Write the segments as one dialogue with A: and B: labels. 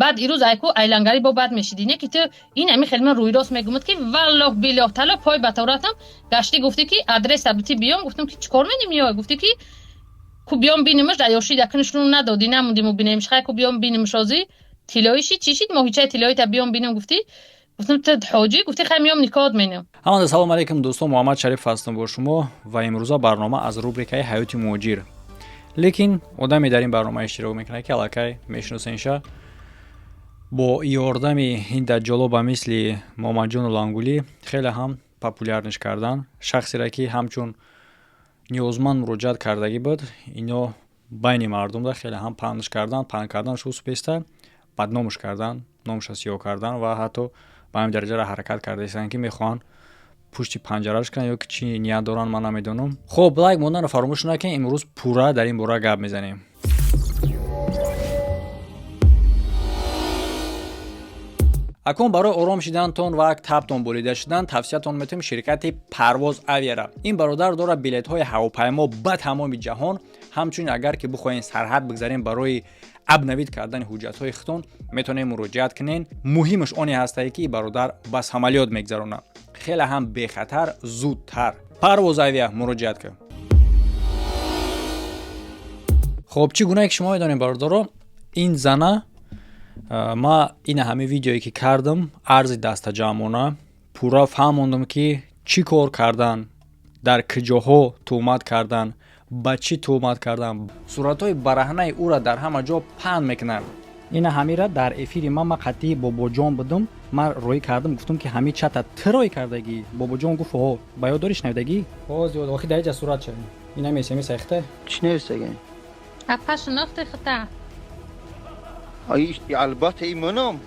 A: Баъд ирӯз айку айлангарӣ бо бад мешидӣ, не ки ту ин ами хеле ман рӯйрост мегумад, ки валлоҳ биллоҳ таллоҳ пой ба тавратам гаштӣ, гуфтӣ ки адреса бити биём, гуфтам ки чӣ кор менем ё гуфтӣ ки ку биём бинемаш, дар ёши дакнишну надодӣ, намондиму бинемш, хай ку биём бинемш, озӣ тиллоӣ шид, чӣ шид, моҳичаи тиллоита биём бинем гуфтӣ, гуфтам ту ҳоҷӣ, гуфтӣ хай меём никоҳат менем.
B: Ҳамада салом алейкум, дӯстон, Муҳаммад Шариф ҳастам бо шумо ва имрӯза барнома аз рубрикаи «Ҳаёти муҳоҷир». Лекин одаме дар ин барнома иштирок мекунад, ки аллакай мешиносенша. Бо ёрдами ин даҷҷоло ба мисли Момаҷону Лангулӣ хеле ҳам популярниш кардан. Шахсере ки ҳамчун ниёзманд муроҷиат кардагӣ буд, ино байни мардумда хеле ҳам паҳнш кардан, паҳн карданаш успеста бадномш кардан, номаша сиёҳ кардан ва ҳатто ба ҳамин дараҷаро ҳаракат кардаистанд, ки мехоҳанд пушти панҷараш кунанд ё ки чӣ ният доранд, ман намедонам. Хуб, лайк монданро фаромӯш накунед, имрӯз пурра дар ин бора гап мезанем. Акнун барои ором шидантон ва табтон болида шудан тавсиятон метавонем ширкати «Парвоз Авиара». Ин бародар дорад билетҳои ҳавопаймо ба тамоми ҷаҳон. Ҳамчунин агар ки бихоҳем сарҳад бигзарем барои обновить кардани ҳуҷҷатҳои худтон, метавонем муроҷиат кунем. Муҳимаш оне ҳастае, ки бародар ба самолёт мегзаронад, хеле ҳам бехатар, зудтар. «Парвоз Авиа» муроҷиат кун. Хоб, чӣ гунае ки шумо медонем, бародаро, ин зана ма ина ҳамин видеое ки кардам, арзи дастаҷамъона пурра фаҳмондам, ки чӣ кор кардан, дар киҷоҳо туҳмат кардан, ба чӣ туҳмат кардан, суратҳои бараҳнаи ӯра дар ҳама ҷо паҳн мекунанд. Ина ҳамира дар эфири ма қатъи Бобоҷон будум, ман роӣ кардам, гуфтам, ки ҳамин чата ту роӣ кардагӣ. Бобоҷон гуфт: «Ҳо, ба ёд дорӣ, шунавидагӣ?» Охи дар иҷа сурат шавем, ина смс айхта.
C: Чӣ навистагӣ?
A: Апа, шинохти хута?
C: Албатта, ин манам,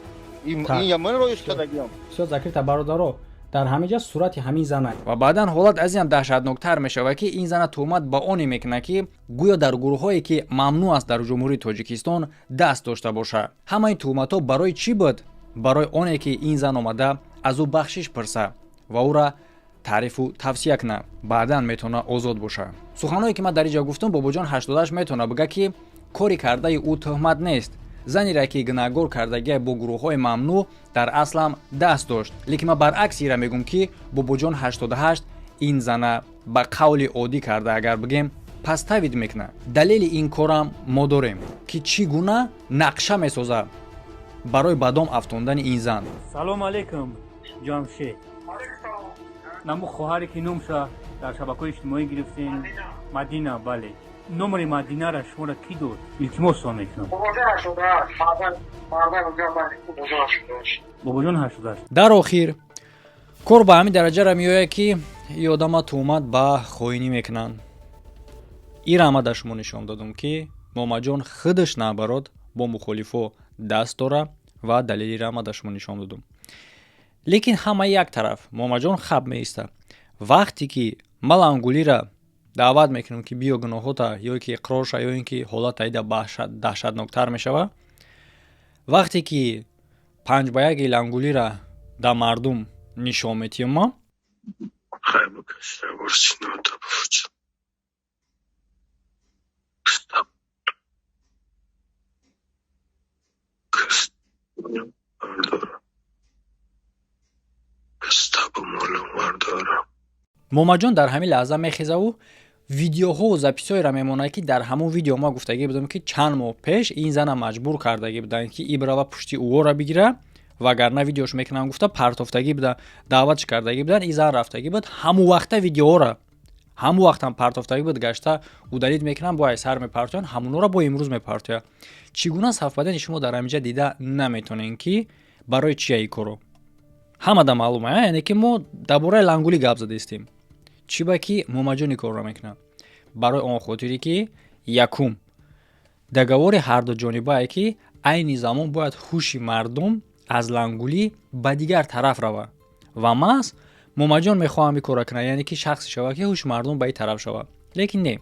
C: ин ман роиш кардагиам.
B: Всё закрыто, бародаро, дар ҳамин ҷа сурати ҳамин зана. Ва баъдан ҳолат аз инам даҳшатноктар мешавад, ки ин зана туҳмат ба оне мекунад, ки гӯё дар гурӯҳҳое, ки мамнӯъ аст дар Ҷумҳурии Тоҷикистон, даст дошта бошад. Ҳамаи туҳматҳо барои чӣ буд? Барои оне ки ин зан омада аз ӯ бахшиш пурса ва ӯра таърифу тавсия кунад, баъдан метавонад озод бошад. Суханҳое ки ман дар инҷа гуфтам, Бобоҷон 88 метавонад бигӯяд, ки кори кардаи ӯ туҳмат нест, занере ки гунаҳгор кардагия бо гурӯҳҳои мамнӯъ дар аслам даст дошт. Лекин ман баръакс ира мегӯм, ки Бобоҷон 88 ин зана ба қавли оддӣ карда агар бигем, паставид мекунад. Далели ин корам мо дорем, ки чӣ гуна нақша месозад барои ба дом афтондани ин зан.
D: Салому алейкум, Ҷамшед. Наму хоҳаре ки номша дар шабакаҳои иҷтимоӣ гирифтем, Мадина, бале, номери Мадинара шуморо кӣ дод? Илтимоссон мекунам. Бобоҷон 88.
B: Дар охир кор ба ҳамин дараҷара меояд, ки и одама туҳмат ба хоинӣ мекунанд. Ира ма дар шумо нишон додам, ки Момаҷон худаш наоборот бо мухолифо даст дора ва далелира ма дар шумо нишон додам. Лекин ҳама як тараф, Момаҷон хаб меиста. Вақте ки ма Лангулира даъват мекунам, ки биё гуноҳота ё ки иқрор ша, ё ин ки ҳолат аида даҳшатноктар мешава, вақте ки панҷ ба яки Лангулира дар мардум нишон метиҳам ма. Момаҷон дар ҳамин лаҳза мехезаву видеоҳову записҳоеро мемонад, ки дар ҳамон видео ма гуфтагӣ будам, ки чанд моҳ пеш ин зана маҷбур кардагӣ буданд, ки ибрава пушти ӯора бигира, вагарна видеош мекунам гуфта партофтагӣ буда, даъватш кардагӣ буданд, ин зан рафтагӣ буд. Ҳамун вақта видеоҳоро ҳамун вақтам партофтагӣ буд, гашта удалить мекунам, бо ай сар мепартоянд, ҳамунҳоро бо имрӯз мепартояд. Чӣ гуна совпадение шумо дар ҳаминҷа дида наметонем, ки барои чия ин коро? Ҳамада маълума, яъне ки мо дар бораи Лангулӣ гап задаистем. Чӣ ба ки Момаҷон ин корро мекунад? Барои он хотире, ки якум договори ҳардуҷонибае, ки айни замон бояд ҳуши мардум аз Лангулӣ ба дигар тараф равад ва маҳз Момаҷон мехоҳам ин корро кунад, яъне ки шахсе шавад, ки ҳуши мардум ба ин тараф шавад. Лекин не,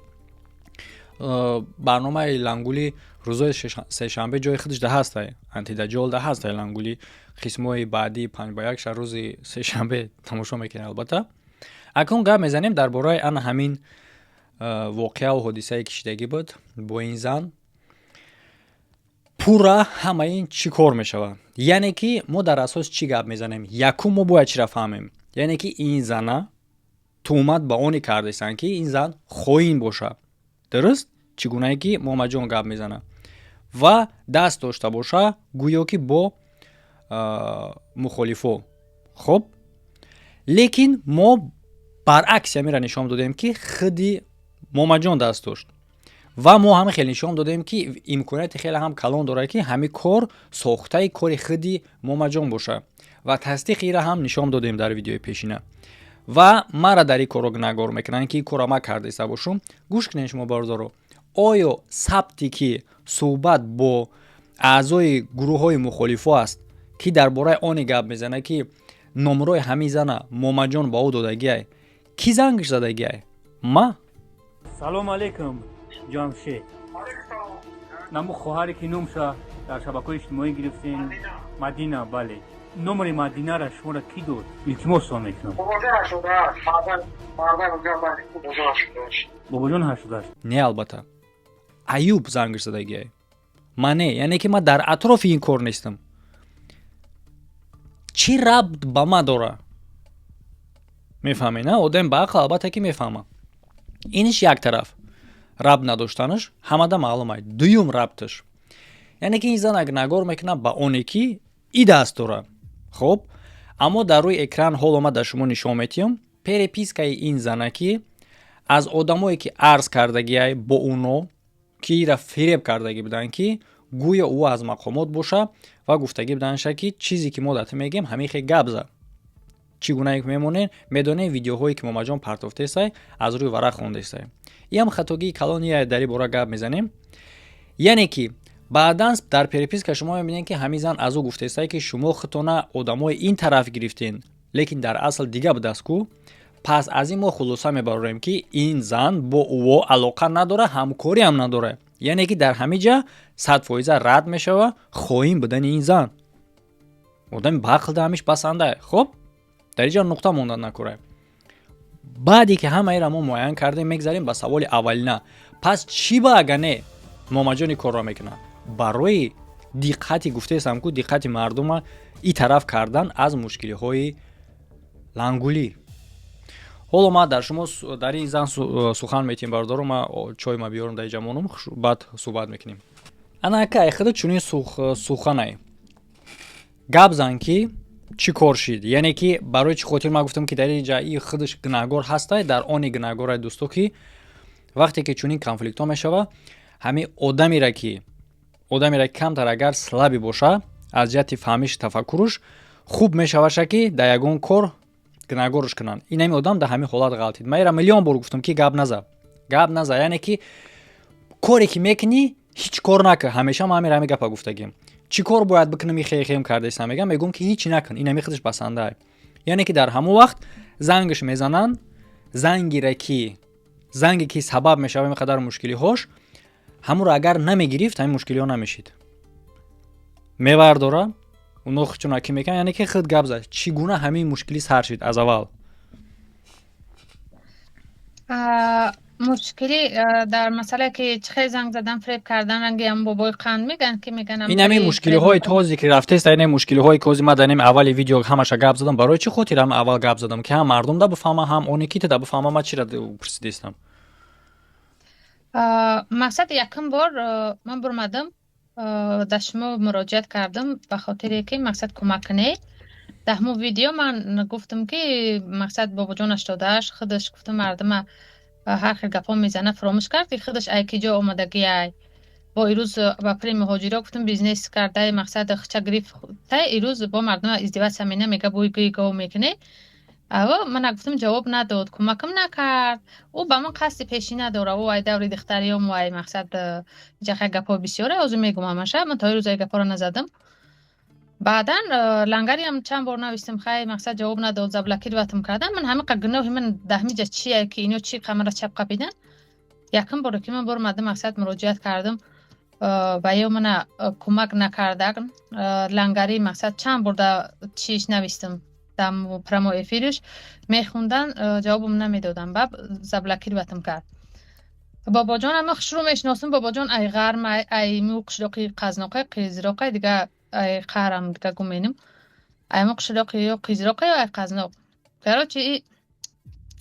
B: барномаи Лангулӣ рӯзои сешанбе ҷои худаш да ҳастай, антидаҷол да ҳастай. Лангулӣ қисмҳои баъдии панҷ ба як ша рӯзи сешанбе тамошо мекунем. Албатта, акнун гап мезанем дар бораи ана ҳамин воқеаву ҳодисае, ки шидагӣ буд бо ин зан. Пурра ҳамаи ин чӣ кор мешавад? Яъне ки мо дар асос чӣ гап мезанем? Якум, мо бояд чиро фаҳмем? Яъне ки ин зана туҳмат ба оне кардестанд, ки ин зан хоин бошад, дуруст? Чӣ гунае ки Момаҷон гап мезанад ва даст дошта боша, гӯё ки бо мухолифо. Хуб, лекин мо баръакси ҳаминро нишон додем, ки худи Момаҷон даст дошт, ва мо ҳама хеле нишон додем, ки имконияти хеле ҳам калон дорад, ки ҳамин кор сохтаи кори худи Момаҷон бошад, ва тасдиқи инро ҳам нишон додем дар видеои пешина. Ва маро дар ин корро гунаҳгор мекунанд, ки ин корро ман кардаиста бошум. Гӯш кунед шумо, бародаро, оё сабте ки суҳбат бо аъзои гурӯҳҳои мухолифо аст, ки дар бораи оне гап мезанад, ки номрои ҳамин зана Момаҷон ба ӯ додагиай, кӣ зангш задагиай? Ма?
D: Салом алейкум, Ҷамшед. Наму хоҳаре ки номша дар шабакаҳои иҷтимоӣ гирифтем, Мадина, бале, номери Мадинара шуморо кӣ дод? Илтимоссон мекунам. Бобоҷон 88.
B: Не, албатта, Аюб зангш задагиай, ма не. Яъне ки ман дар атрофи ин кор нестам. Чӣ рабт ба ма дора? Мефаҳмед, на? Одам ба ақл, албатта, ки мефаҳма. Иниш як тараф, рабт надоштанаш ҳамада маълум ай. Дуюм рабташ, яъне ки ин зан гунаҳгор мекунад ба оне ки и даст дора. Хуб, аммо дар рӯи экран ҳоло ман дар шумо нишон метиҳам перепискаи ин зана, ки аз одамое ки арз кардагиай бо уно, ки ира фиреб кардагӣ буданд, ки гӯё ӯ аз мақомот боша, ва гуфтагӣ буданша, ки чизе ки мо дар ту мегӯем, ҳамин хел гап зад. Чӣ гунае ки мемонед, медонем, видеоҳое ки Момаҷон партофтесай, аз рӯи варақ хондесай. Иам хатогии калония, дар ин бора гап мезанем. Яъне ки баъдан дар переписка шумо мебинед, ки ҳамин зан аз ӯ гуфтесай, ки шумо худтона одамои ин тараф гирифтен, лекин дар асл дига будааст ку. Пас аз ин мо хулоса мебарорем, ки ин зан бо ӯо алоқа надорад, ҳамкориам надорад. Яъне ки дар ҳамин ҷа 100% рад мешава хоин будани ин зан. Одами баақл да ҳамиш басанда. Хуб, дар ин ҷа нуқта монда накора. Баъде ки ҳамаеро мо муайян кардем, мегзарем ба саволи аввалина: пас чӣ ба ага не Момаҷони корро мекунад? Барои диққати, гуфтаестам ку, диққати мардума и тараф кардан аз мушкилиҳои лангулӣ. Ҳоло ман дар шумо дар ин зан сухан метиҳем. Бародаро, ма чойма биёрам, дар иҷа монум, баъд суҳбат мекунем. Ана, акай, худа чунин суханай гап зан, ки чӣ кор шид? Яъне ки барои чӣ хотир ман гуфтам, ки дар ин ҷа и худаш гунаҳгор ҳастай? Дар оне гунаҳгорай, дӯсто, ки вақте ки чунин конфликтҳо мешава, ҳамин одамера ки камтар агар слабый боша аз ҷиҳати фаҳмиши тафаккуруш, хуб мешаваша, ки дар ягон кор гунаҳгорш кунанд. Ин ҳамин одам дар ҳамин ҳолат ғалтид. Ман ира миллион бор гуфтам, ки гап наза, гап наза. Яъне ки коре ки мекунӣ, ҳеҷ кор накун. Ҳамеша ман ҳамин гапа гуфтагим. Чӣ кор бояд бикунам? Хехем кардесам, мегам, мегӯм, ки ҳеҷ накун. Ин ҳами худаш басандаа. Яъне ки дар ҳамон вақт зангаш мезананд, зангира ки занге ки сабаб мешава ин қадар мушкилиҳош, ҳамонро агар намегирифт, ҳамин мушкилиҳо намешид. Мевардора, оно чуна ки мекунад, яъне ки худ гап зад, чӣ гуна ҳамин мушкилӣ сар шид аз аввал?
A: Мушкилӣ дар масъалае ки чӣ хел занг задан, фиреб кардан, ранги ҳамн бобои қанд мегӯянд, ки мегӯянд.
B: Ин ҳамин мушкилиҳои този ки рафтест, ин мушкилиҳое ки ҳози ман дар ними аввали видео ҳамаша гап задам. Барои чӣ хотир ҳама аввал гап задам, ки ҳам мардум да бифаҳма, ҳам оне ки да бифаҳма, ман чира пурсидистам.
A: Мақсад, якум бор ман бурмадам, дар шумо муроҷиат кардам, ба хотире ки мақсад кӯмак кунед. Дар ҳамон видео ман гуфтам, ки мақсад бобоҷон 88 худаш гуфтам, мардума ҳар хел гапҳо мезана, фуромӯш кард, ки худаш ай ки ҷо омадагиай. Бо ирӯз ба пули муҳоҷиро гуфтам бизнес кардай, мақсад хча гирифтай, ирӯз бо мардума издеваться мена, мега бӯи гӯи гов мекунӣ. Аво мана гуфтам, ҷавоб надод, кӯмакам накард. Ӯ ба ман қасди пешӣ надора. Ӯ ай даври духтариём, ай мақсад ҷахай гапҳо бисёре, ҳозир мегӯм ҳамаша. Ман то ирӯз ай гапҳоро назадам. Баъдан лангариам чанд бор навистам, хай, мақсад ҷавоб надод, заблокировать кардам. Ман ҳамин қа гуноҳи ман дар ҳамин ҷа чие, ки ино чӣ қамара чап қапидан? Якум боре ки ман боромадам, мақсад муроҷиат кардам ва ё мана кӯмак накардан. Лангари мақсад чанд бор да чиш навистам, дар прямой эфириш мехондан, ҷавобам намедодам, баъд заблокировать кард. Бобоҷон ама хушрӯ мешиносам. Бобоҷон ай ғарм, ай му қишлоқи Қазноқай, Қизроқай, дига ай қаҳрам, дига гуменим. Ай му қишлоқи ё Қизроқай, ё ай Қазноқ. Короче, и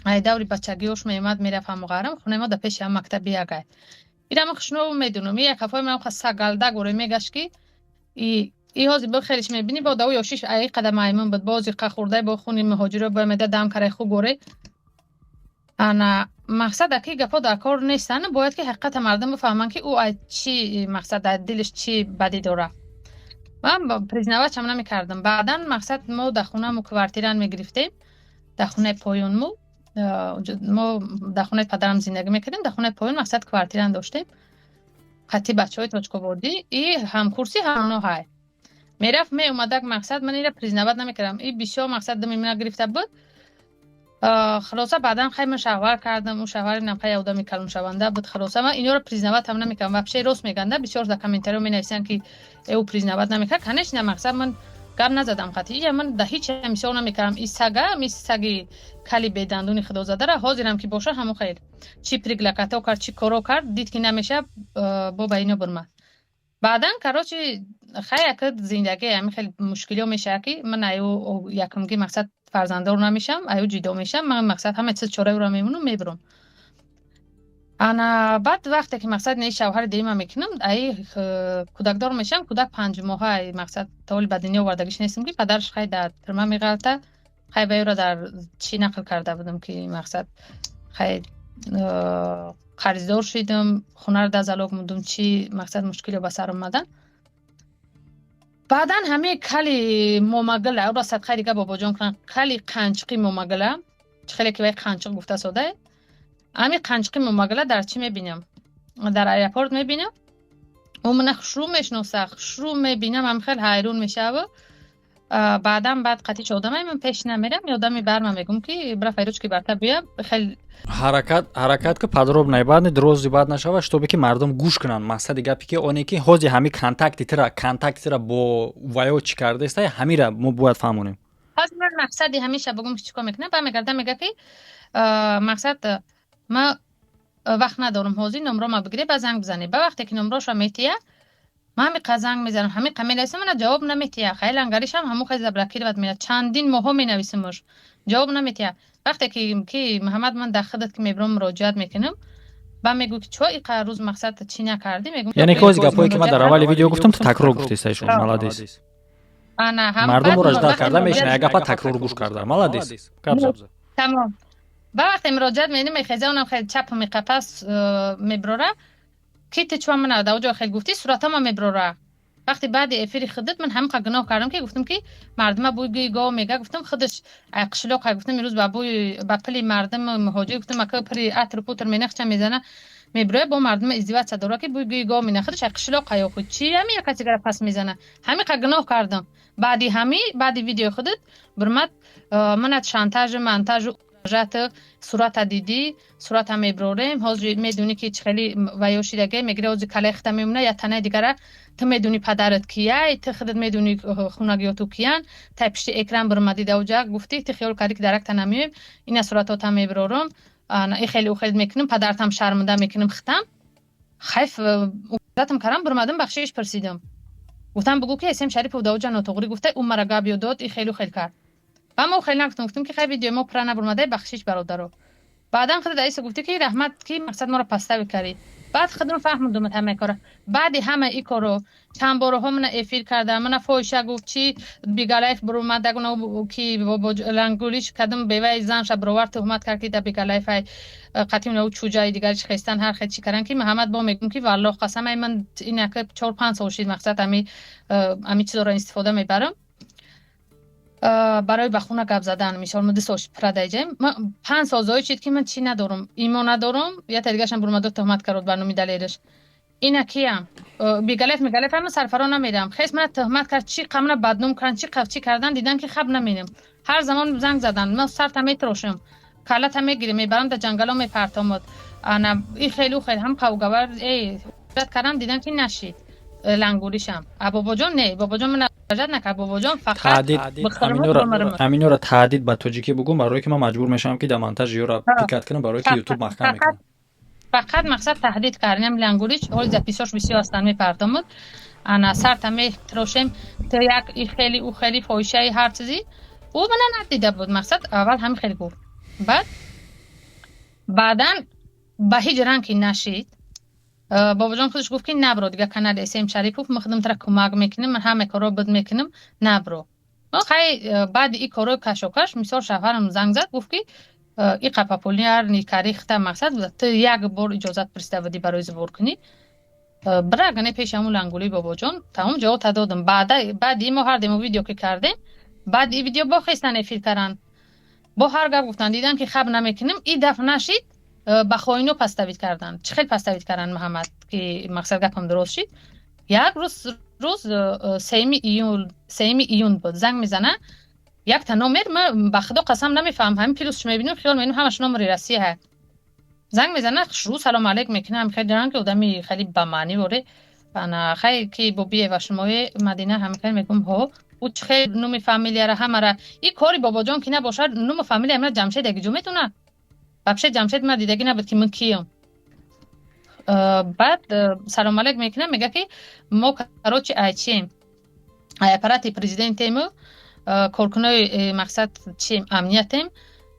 A: ай даври бачагиёш меомад, мерафт ҳаму ғарм, хонаи мо дар пеши ҳам мактаби ягай. Ира ман хушнӯ медунам. И як ҳафои ман сагалда горе мегашт, ки и ҳозир бо хелиш мебинӣ, бо даву ёшиш ай қадам маймун буд, бози қа хурдай, бо хуни муҳоҷиро бо меда дам карай хуб горе. Ана мақсад, аки гапҳо дар кор нестанд, бояд ки ҳақиқата мардум бифаҳманд, ки ӯ ай чӣ мақсад, дар дилиш чӣ бадӣ дорад. Ман признавать ам намекардам. Баъдан, мақсад, мо дар хонамо квартиран мегирифтем, дар хонаи поёнмо мо дар хонаи падарам зиндагӣ мекардем, дар хонаи поён, мақсад, квартиран доштем қати бачаҳои точкободӣ и ҳамкурси ҳамоно ҳай мерафт, меомадак. Мақсад, ман ира признавать намекардам. И бисёр, мақсад, дами мана гирифта буд. Хулоса, баъдан хай ман шавҳар кардам, ӯ шавҳари нам хай одами калоншаванда буд. Хулоса, ман инёро признавать ам намекардам вообще. Рост мегӯянд, бисёр дар комментариҳо менависанд, ки ӯ признавать намекард. Конечно, мақсад, ман гап назадам қатъи. Ия ман дар ҳеҷ мисол намекардам. И сага, ми саги кали бедандуни худозадара, ҳозирам ки боша, ҳамон хел чӣ приглакато кард, чӣ коро кард, дид ки намеша, бо ба ино бурмад. Баъдан, короче, хай, яка зиндагӣ ҳамин хел мушкилиҳо мешавад, ки ман аю якумги, мақсад, фарзанддор намешам, аю ҷидо мешам. Ман, мақсад, ҳама чиз чораеро мемонам, мебурам. Ана баъд вақте ки, мақсад, не, шавҳари дуюма мекунам, аи кӯдакдор мешам. Кӯдак 5 моҳа, мақсад, то ҳоли ба дунё овардагиш нестам, ки падараш хай дар тюрьма меғалта. Хай, ба ёро дар чӣ нақл карда будам, ки, мақсад, хай қарздор шидам, хонаро дар залог мондум, чӣ, мақсад, мушкилиҳо ба сар омадан. Баъдан ҳамаи кали момагила ӯро садқаи дига бобоҷон кунанд, кали қанчиқи момагила, чӣ хеле ки вай қанчиқ гуфта сода, ҳами қанчиқи момагила дар чӣ мебинам? Дар аэропорт мебинам. Ӯ мана хушрӯ мешиноса, хушрӯ мебинам, ҳам хел ҳайрон мешава. Баъдан баъд қатъи одамай ман пеш намерам, одами барма мегӯм, ки бира файручки барта бия хел.
B: Ҳаракат, ҳаракат ки подробно, баъд дрози баъд нашава, чтобы ки мардум гӯш кунанд. Мақсади гапе ки оне ки ҳозир ҳами контакти тира бо ваё чӣ кардаеста, ҳамира мо бояд фаҳмонем.
A: Ҳозир ман мақсади ҳамеша бигӯм, ки чӣ кор мекунам. Бармегарда, мега, ки мақсад, ма вақт надорам ҳозир, номрома бигирӣ, ба занг бизанӣ. Ба вақте ки номрошро метия, ман ҳамиқа занг мезанам, ҳамиқа менависам, мана ҷавоб наметия. Хай, лангаришам ҳамон хай заблокировать мера. Чандин моҳҳо менависамуш, ҷавоб наметия. Вақте ки Муҳаммад, ман дар худат ки мебирам, муроҷиат мекунам, ба мегӯ, ки чо иқа рӯз, мақсад, чӣ накардӣ? Мегӯм.
B: Яъне ки ҳози гапҳое ки ман дар аввали видео гуфтам, ту такрор гуфтестай шумо. Молодец.
A: Ана.
B: Мардум моро ждать карда мешина, як гапа такрор гӯш карда. Молодец, гап зад.
A: Тамом. Ба вақте муроҷиат менем, мехеза, онам хеле чап меқапас, меброра, ки ту чуа мана дар оҷо хел гуфтӣ, суратама меброра. Вақте баъди эфири худат ман ҳамқа гуноҳ кардам, ки гуфтам, ки мардума бӯи гов мега, гуфтам, худаш ай қишлоқ, гуфтам, имрӯз ба бӯи, ба пили мардум муҳоҷир, гуфтам, ака пири атру путр менахча мезана, мебироя, бо мардума издеваться дора, ки бӯи гӯи гов мена, худаш ай қишлоқ ҳаё худ чи ҳами як касигара пас мезана. Ҳамиқа гуноҳ кардам. Баъди ҳами, баъди видеои худат бирмад, манат шантажу мантажу жат, сурата дидӣ, сурата меброрем, ҳозир медонӣ, ки чӣ хели ваё шидаге мегире, ҳозир калаи хита мемона, я танаи дигара. Ту медонӣ падарат кияй, ту худат медонӣ хунагиёту киян, тай пишти экран бирмадӣ, даоҷа гуфтӣ, ту хиёл кардӣ, ки даракта намеоем, ина суратота меброрам, и хеле ӯ хел мекунам, падаратам шарманда мекунам хитам. Хайф атам кардам, бирмадам, бахшиш пурсидам, гуфтам, бугӯ, ки Эсем Шарипов даоҷа нотуғрӣ гуфта, ӯ мара гап ёд дод, и хелу хел кард. Ва мо хеле нагуфтам, гуфтам, ки хай, видеои мо пура набурмадай, бахшиш, бародаро. Баъдан худ раиса гуфтӣ, ки раҳмат, ки, мақсад, моро подставить кардӣ. Баъд худам фаҳмудум ҳамаи кора. Баъди ҳама и коро чанд бороҳо мана эфир кардам, мана фоҳиша гуфт, чи Бигалаев бурумадагуна, ки лангулиш кардам, беваи занша бировар, туҳмат кард, ки да Бигалаев ай қатим ӯ чуҷаи дигариш хестан, ҳар хел чӣ кардан, ки Муҳаммад, бо мегӯм, ки валлоҳ қасам, ай ман инака 4-5 сол шид, мақсад, ами чизоро истифода мебарам барои ба хона гап задан. Мисол, мо 2 сол пура даиҷаем, 5 сол зоид шид, ки ман чӣ надорам, имон надорам. Ята дигарашам бурумадо, туҳмат кард бар номи далераш. Ина киям Бигалаев, мегалаев ҳама сарфаро намедам. Хес мана туҳмат кард, чӣ қамна бадном кардан, чӣ чӣ кардан, дидан, ки хаб наменем. Ҳар замон занг задан, ман сарта метрошам, калата мегирем, мебарам, дар ҷангало мепартомад. Ана и хелу хел ҳам қавгавар эй кардам, дидан, ки нашид лангуришам. А бобоҷон не, бобоҷон мана жад накард, бобоҷон фақат.
B: Ҳаминора таҳдид ба тоҷикӣ бугум, барое ки ман маҷбур мешавам, ки дар монтаж ёра пикать кунам, барое ки Ютуб маҳкам мекунам.
A: Фақат мақсад таҳдид кардем. Лангулич ҳоли записош бисёр ҳастанд, мепардомад. Ана сарта метрошем, ту як и хели, ӯ хели фоҳишаи, ҳар чизи. Ӯ мана надида буд, мақсад аввал ҳамин хел гуфт. Баъд баъдан ба ҳеҷ ранг ки нашид. Бобоҷон худаш гуфт, ки набро дига канали СМ Шарипов, ман худам тара кӯмак мекунам, ман ҳама корро буд мекунам, набро. Хай, баъди и корҳои кашокаш, мисол, шавҳарам занг зад, гуфт, ки и қапапулиар никарихта, мақсад ту як бор иҷозат пурсида будӣ барои сбор кунӣ, бира гане пеши ҳамун Лангулии бобоҷон. Тамом, ҷавоб додам. Баъди мо ҳар демо видео ки кардем, баъди и видео бо хестан эфир каранд, бо ҳар гап гуфтан, дидан ки хаб намекунем. И дафъ нашид, ба хоино поставить карданд. Чӣ хел поставить карданд, Муҳаммад, ки мақсад гапам дуруст шид? Як рӯз, 3 июл, 3 июн буд, занг мезана якта номер. Ма ба худо қасам, намефаҳмам, ҳамин плюсш мебинам, хиёл мебинам ҳамаш номери Россия ҳа. Занг мезана, хушрӯ салом алейк мекунам, хеле дорам ки одами хеле бамаънӣ воре. Ана хай, ки Бобиева шумое, Мадина? Ҳам хел мегум, ҳо. Ӯ чӣ хел номи фамилияра ҳамара, и кори бобоҷон ки набошад, ному фамилия мана Ҷамшед ягиҷо метона. Вообще Ҷамшед ма дидагӣ набуд, ки ман киём. Баъд салом алейк мекунам, мега, ки мо, короче, ай чием, ай аппарати президентему, коркунои мақсад чием, амниятем.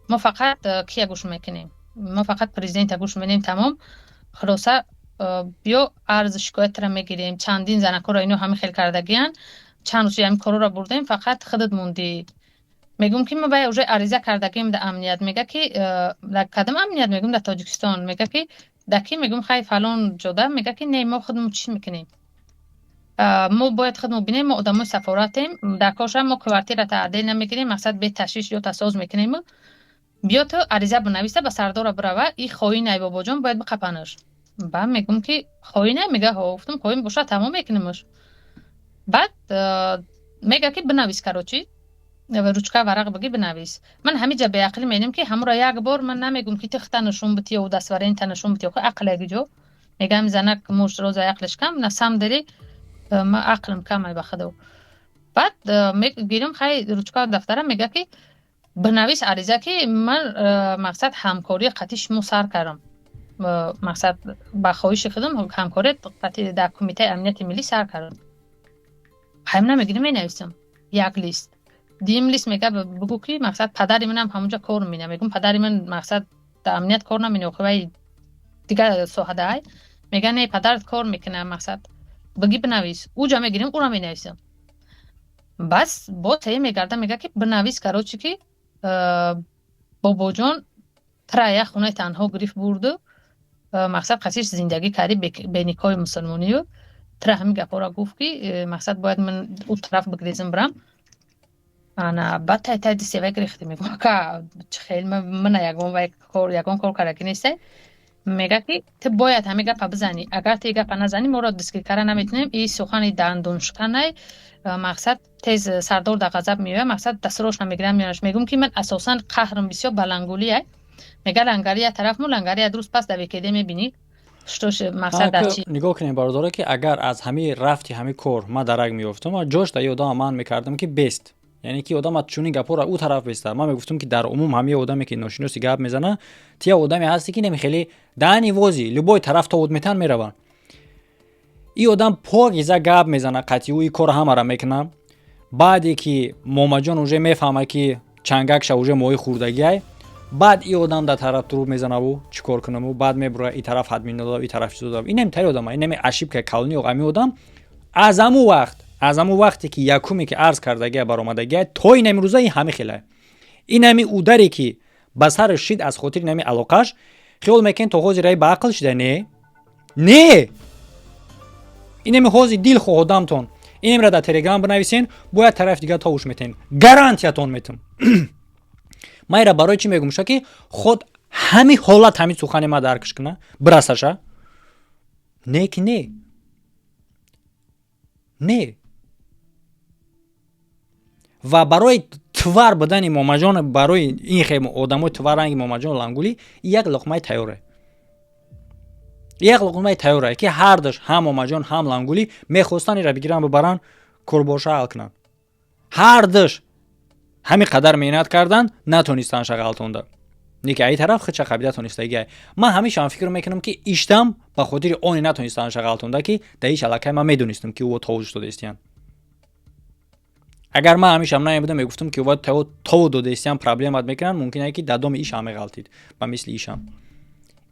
A: Мо фақат кия гӯш мекунем? Мо фақат президента гӯш медем, тамом. Хулоса, биё, арзу шикоятра мегирем. Чандин занакҳоро ино ҳамин хел кардагиянд, чанд рӯз ҳамин корҳоро бурдем, фақат худат мондӣ. Мегӯм, ки ма вай уже ариза кардагием да амният. Мега, ки дар кадом амният? Мегӯм, дар Тоҷикистон. Мега, ки да ки? Мегӯм, хай, фалон ҷода. Мега, ки не, мо худмон чӣ мекунем, мо бояд худмон бинем, мо одамои сафоратем. Дар коша мо квартирата отдельно мегирем, мақсад беташвиш ё тасоз мекунем. Биё, ту ариза бинависа, ба сардора бирава, и хоинай бобоҷон, бояд биқапанаш. Ба мегӯм, ки хоинай? Мега, ҳо. Гуфтам, хоин бошад, тамом мекунемаш. Баъд мега, ки бинавис, короче, ручка, варақ бигӣ, бинавис. Ман ҳамиҷа беақлӣ менем, ки ҳамуро як бор ман намегум, ки тихта нишон бити ё дастварента нишон бити. Ақл ягиҷо мегам, занак муш роза ақлиш кам, на самом деле ма ақлам камай, ба худо. Баъд мегирам, хай, ручка, дафтара. Мега, ки бинавис ариза, ки ман мақсад ҳамкории қатъи шумо сар кардам, мақсад ба хоҳиши худам ҳамкорӣ қатъи дар Кумитаи амнияти миллӣ сар кардам. Хайм, намегирам, менависам як лист, дуюм лист. Мега, бигӯ, ки мақсад падари манам ҳамонҷа кор мина. Мегӯм, падари ман мақсад дар амният кор намина, охи вай дигар соҳадаай. Мега, не, падарат кор мекуна, мақсад бигӣ, бинавис. Уҷа мегирем, ура менависам. Бас бо тае мегарда, мега, ки бинавис, короче, ки бобоҷон тра як хонаи танҳо гирифт, бурду, мақсад қасиш зиндагӣ кардӣ беникоҳи мусулмонию. Тра ҳамин гапҳоро гуфт, ки мақсад бояд ман ӯ тараф бигрезам, бирам. Ана баъд тай тай дисевай гирифтем. Мегӯм, ака, чӣ хел мана ягон вай кор, ягон кор кардаги нестай. Мега, ки ту бояд ҳамин гапа бизанӣ, агар ту гапа назанӣ, моро дастгир карда наметавонем. И сухани дандоншиканай, мақсад тез сардор дар ғазаб меояд, мақсад дастрош намегирам, меонаш. Мегӯм, ки ман асосан қаҳрам бисёр ба лангулия. Мега, лангария тараф му лангария рӯз пас дар ВКД мебинӣ, мақсад дар чӣ.
B: Нигоҳ кунем, бародаро, ки агар аз ҳамин рафти ҳамин кор ман дарак меёфтам, ҷош дар одама ман мекардам, ки бест, яъне ки одам аз чунин гапҳоро ӯ тараф беста. Ман мегуфтам, ки дар умум ҳамаи одаме, ки ношиноси гап мезана, ти як одаме ҳасте, ки неми хеле даҳани вози любой тараф то метан мераванд. И одам покиза гап мезана, қатъи ӯ и кора ҳамара мекуна. Баъде ки Момаҷон уже мефаҳма, ки чангакша уже моҳи хурдагиай, баъд и одам дар тараф туруп мезанаву чӣ кор кунаму, баъд мебура и тараф админ и тараф чизода. Инем тари одама, инеми ошибка калони ами одам аз аму вақте ки якуме ки арз кардагия, баромадагия, то инами рӯза ин ҳами хелае. Инами ударе ки ба сараш шид аз хотири нами алоқаш, хиёл мекунед то ҳозир ай ба ақл шида? Не, не, инами ҳозир дилхоҳ одамтон инамра дар Телеграм бинависен, бояд тарафи дигар товуш метен, гарантиятон метам. Ман ира барои чӣ мегӯм? Ша, ки худ ҳами ҳолат, ҳами сухани ма даркш куна, бирасаша. Не, ки не, не. Ва барои твар будани Момаҷон, барои ин хе одамои тварранги Момаҷон Лангулӣ, як луқмаи тайёре, як луқмаи тайёре, ки ҳардаш, ҳам Момаҷон, ҳам Лангулӣ, мехостанд ира бигиранд, бибаранд, корборша ҳал кунанд. Ҳардаш ҳамин қадар меҳнат карданд, натонистанд шағалтонда. Не ки аи тараф худша қабида тонистагиай. Ман ҳамешаам фикр мекунам, ки иштам ба хотири оне натонистанаша ғалтонда, ки дар иш аллакай ман медонистам, ки ӯ товуш додаистиян. Агар ман ҳамешам намебудам, мегуфтам, ки ӯ тову додаистиян, проблемат мекунанд, мумкин ае, ки дадоми ишам меғалтид ба мисли ишам.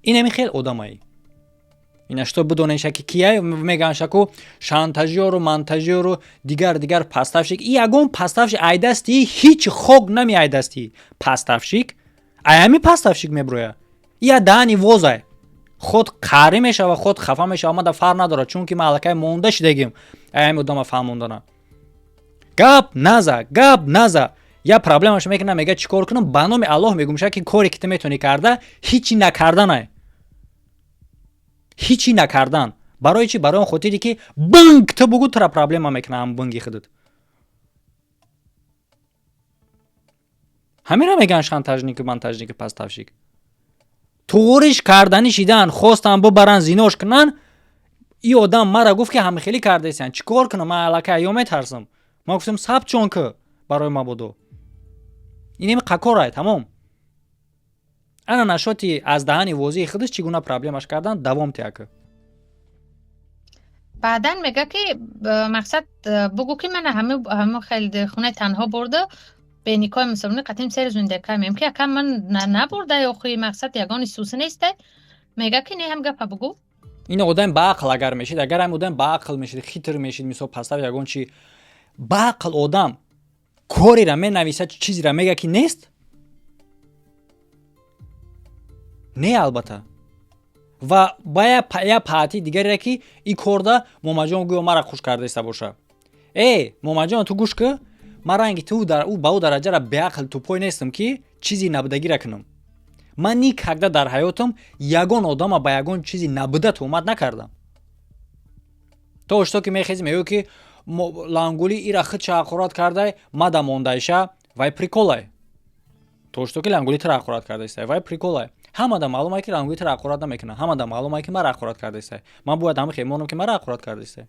B: Инами хел одамае. Ина что бидонеша, ки кияй меган шаку шантажёру монтажёру дигар дигар поставщик. И ягон поставщик айдасти ҳеҷ хок нами, айдасти поставщик, аями поставщик меброя. Я даани возай худ қарӣ мешава, худ хафа мешава. Мада фарқ надорад, чунки ман аллакай монда шидагим. Аями одама фаҳмондана гап наза, гап наза. Я проблемаш мекунам, мега чӣ кор кунам? Ба номи Аллоҳ мегумша, ки коре ки ту метавонӣ карда, ҳичи накарданай, ҳичи накардан. Барои чӣ? Барои он хотире, ки бинг ту бугу, тура проблема мекуна. Ҳам бинги худат ҳамира меган шантажнику монтажнику поставщик. Туғуриш кардани шидан хостан, бубаран, зинош кунан. И одам мара гуфт, ки ҳамихелӣ кардесиян, чӣ кор кунам? Ман аллакай ё метарсам. Ман гуфтам, сабт чон ки барои мабодо инеми қакорай тамом. Ана нашоти аз даҳани возии худаш чӣ гуна проблемаш кардан давом тиака.
A: Баъдан мега, ки мақсад бугӯ, ки мана ҳама хеле хонаи танҳо бурда, беникоҳи мусулмонӣ қатим сери зиндагӣ мем, ки ака ман набурда, охи мақсад ягони суси нестай. Мега, ки не, ҳам гапа бугӯ.
B: Ин одам ба ақл агар мешид, агар ҳам одам ба ақл мешид, хитр мешид, мисол пастав ягон чи ба ақл одам корера менависад, чизеро мега, ки нест. Не, албатта. Ва ба я паҳати дигаре, ки и корда Момаҷон гӯё мара хуш кардаиста боша. Э, Момаҷон, ту гӯш ки, ман ранги ту ӯ ба ӯ дараҷара беақл тупой нестам, ки чизи набудагира кунам. Ман никогда дар ҳаётам ягон одама ба ягон чизи набуда туҳмат накардам. То ошто ки мехези, мегӯ, ки лангули ира худша ҳақорат кардай, мада мондайша, вай приколай. То ошто ки лангули тира ҳақорат кардаистай, вай приколай. Ҳамада маълум ае, ки лангули тира ҳақорат намекунад. Ҳамада маълум ае, ки мара ҳақорат кардаистай. Ман бояд ҳама хемонам, ки мара ҳақорат кардаистай.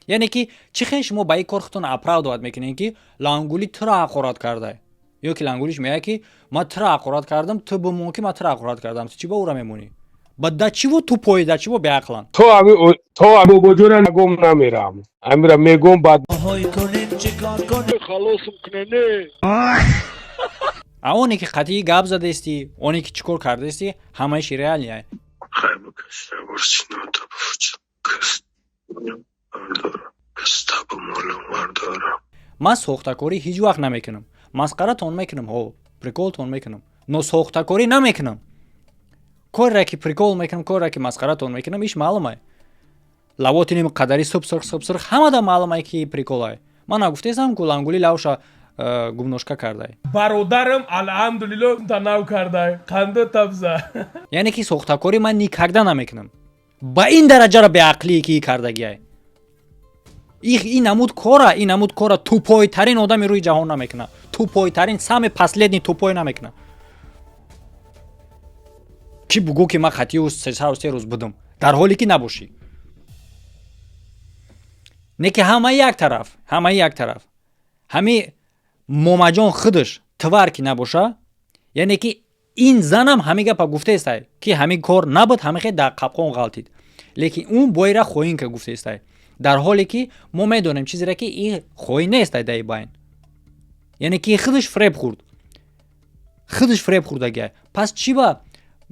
B: Яъне ки чӣ хел шумо ба ин кор худтон оправдовать мекунед, ки лангули тира ҳақорат кардай, ё ки лангулиш мегӯяд, ки ман тира ҳақорат кардам, ту бимон, ки ман тира ҳақорат кардам, ту чӣ ба ӯра мемонӣ? Ба да чиво тупои, да чиво беақланд?
E: То ами бобоҷона гом намерам, амира мегом баъд.
C: Халосм кунене.
B: А оне ки қатъӣ гап задаистӣ, оне ки чӣ кор кардаистӣ, ҳамаиш реальный. Ман сохтакорӣ ҳеҷ вақт намекунам. Масқаратон мекунам, ҳо, приколтон мекунам, но сохтакорӣ намекунам. Кореро ки прикол мекунам, кореро ки масқаратон мекунам, иш маълумай. Лавотиним қадари суб сурх, суб сурх, ҳамада маълумай, ки приколай. Ман нагуфтесам, ку лангули лавша гумношка кардай.
F: Бародарам, алҳамдулилло, танав кардай, қандо табза.
B: Яъне ки сохтакорӣ ман никогда намекунам. Ба ин дараҷаро беақлие, ки кардагиай, ин намуд кора, ин намуд кора тупойтарин одами рӯи ҷаҳон намекунад. Тупойтарин, самый последний тупой намекунад, ки бугӯ, ки ман хатиу 3 рӯз будам, дар ҳоле ки набошӣ. Не ки ҳамаи як тараф, ҳамаи як тараф, ҳами Момаҷон худаш твар ки набоша. Яъне ки ин занам ҳамин гапа гуфтаестай, ки ҳамин кор набуд, ҳамин хел дар қапқон ғалтид, лекин ӯ боира хоин ка гуфтаестай, дар ҳоле ки мо медонем чизере, ки и хоин нестай даи байн. Яъне ки худаш фреб хӯрд, худаш фреб хӯрдагиай. Пас чӣ ба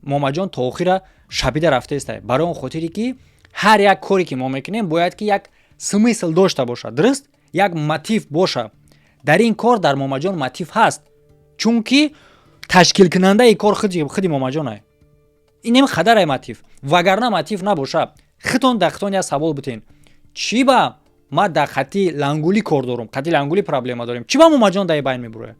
B: Момаҷон то охира шабида рафтаестай? Барои он хотире, ки ҳар як коре ки мо мекунем, бояд ки як смысл дошта бошад, дуруст, як мотив боша. Дар ин кор дар Момаҷон мотив ҳаст, чунки ташкилкунандаи кор худи Момаҷонай. Инем хадарай мотив. Вагарна мотив набоша, хитон дар хитон як савол бутен: чӣ ба ма дар хати лангулӣ кор дорум, хати лангулӣ проблема дорем, чӣ ба Момаҷон дар байн мебурояд?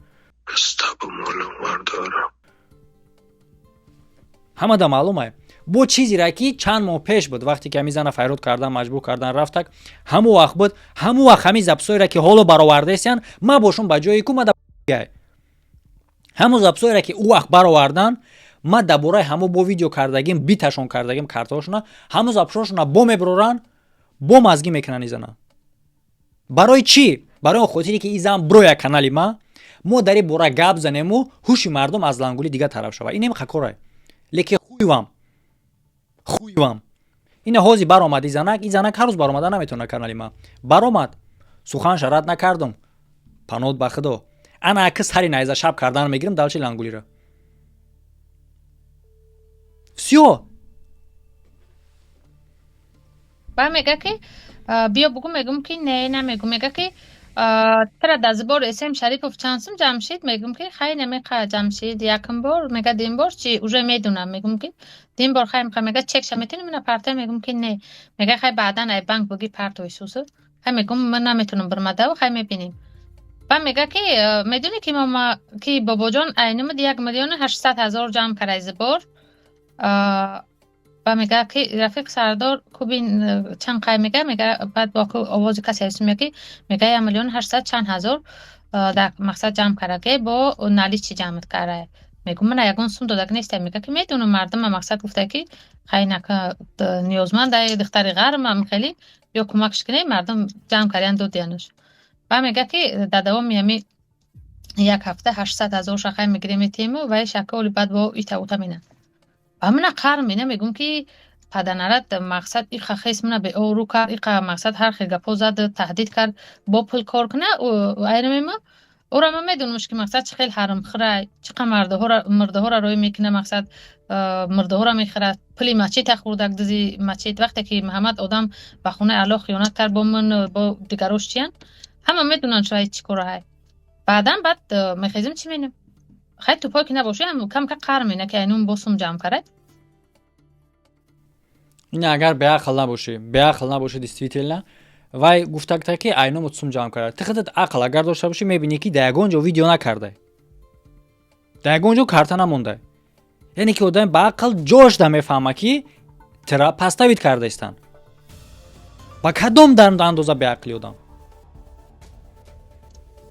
B: Ҳамада маълумай. Бо чизере, ки чанд моҳ пеш буд, вақте ки ҳамин зана файрод кардан, маҷбур кардан рафтак, ҳамон вақт буд. Ҳамон вақт ҳамин записҳоере, ки ҳоло баровардаистиян, ма бошум ба ҷои ку мада. Ҳамон записҳоере, ки ӯ вақт баровардан, ма дар бораи ҳамо бо видео кардагим, биташон кардагим картаҳошона, ҳамон записҳошона бо мебуроранд, бо мазгӣ мекунанд изана. Барои чӣ? Барои он хотире, ки и зан броя канали ма. Мо дар ин бора гап занему, ҳуши мардум аз лангули дигар тараф шавад. Инем хакорай, лекин хуйвам, хуйвам. Ина ҳози баромад и занак. И занак ҳар рӯз баромада наметавона. Канали ма баромад, суханша рад накардум, панод ба худо. Ана аки сари найза шаб кардан мегирам далчи лангулира, всё.
A: Ба мега ки биё бугу, мегум ки не, намегу. Мега ки тра дазбор СМ Шарипов чанд сум ҷамшид? Мегум ки хай намеқа ҷамшид якм бор. Мега дим бор чи, уже медунам. Мегум ки дим бор хай меқа. Мега чекша метунӣ мина партой? Мегум ки не. Мега хай баъдан ай банк буги партой сусу. Хай мегум, ман наметунам бирмадаву, хай мебинем. Ба мега ки медунӣ ки мама ки бобоҷон айнумад 1 800 000 ҷамъ кард зибор. Ба мега ки рафиқ сардор кубин чанд қай мега. Мега баъд бо овози касе ҳис мега ки мега 1 800 000 чанд ҳазор дар мақсад ҷамъ кардаге, бо наличи ҷамъ карда. Мегум, мана ягон сум додаг нестам. Мега ки медонам, мардума мақсад гуфта ки хай нака ниёзманд ай духтари ғармам, хеле биё кӯмакш кунем, мардум ҷамъ кардиян, додиянаш. Ба мега ки дар давоми ҳами як ҳафта 800 000 шахай мегирем, метиҳему вай шаколи баъд бо ита-ута менанд. Ба мана қарм мена, мегум ки паданарат мақсад иқа хес мана беорӯ кард, иқа мақсад ҳар хел гапҳо зад, таҳдид кард, бо пул кор куна айнамема. Ӯра ман медонамш ки мақсад чӣ хел ҳаромхӯрай, чӣ қа мурдаҳоро рӯй мекуна, мақсад мурдаҳоро мехӯрад, пули масҷида хӯрдак, дизи масҷид. Вақте ки Муҳаммад одам ба хонаи Аллоҳ хиёнат кард, бо ман бо дигарош чиян, ҳама медонанд шояд чӣ кораҳай. Баъдан баъд мехезим, чӣ менем, хай тупой ки набоши, камка қар мена ки айнун бо сум ҷамъ кард.
B: Ин агар беақл набошӣ, беақл набошӣ, действительно вай гуфтагта ки айнумут сум ҷамъ кард. Ти худат ақл агар дошта бошӣ, мебинӣ ки дар ягон ҷо видео накардай, дар ягон ҷо карта намондай. Яъне ки одами ба ақл ҷошда мефаҳма, ки тира подставить кардаистанд. Ба кадом дар андоза беақли одам?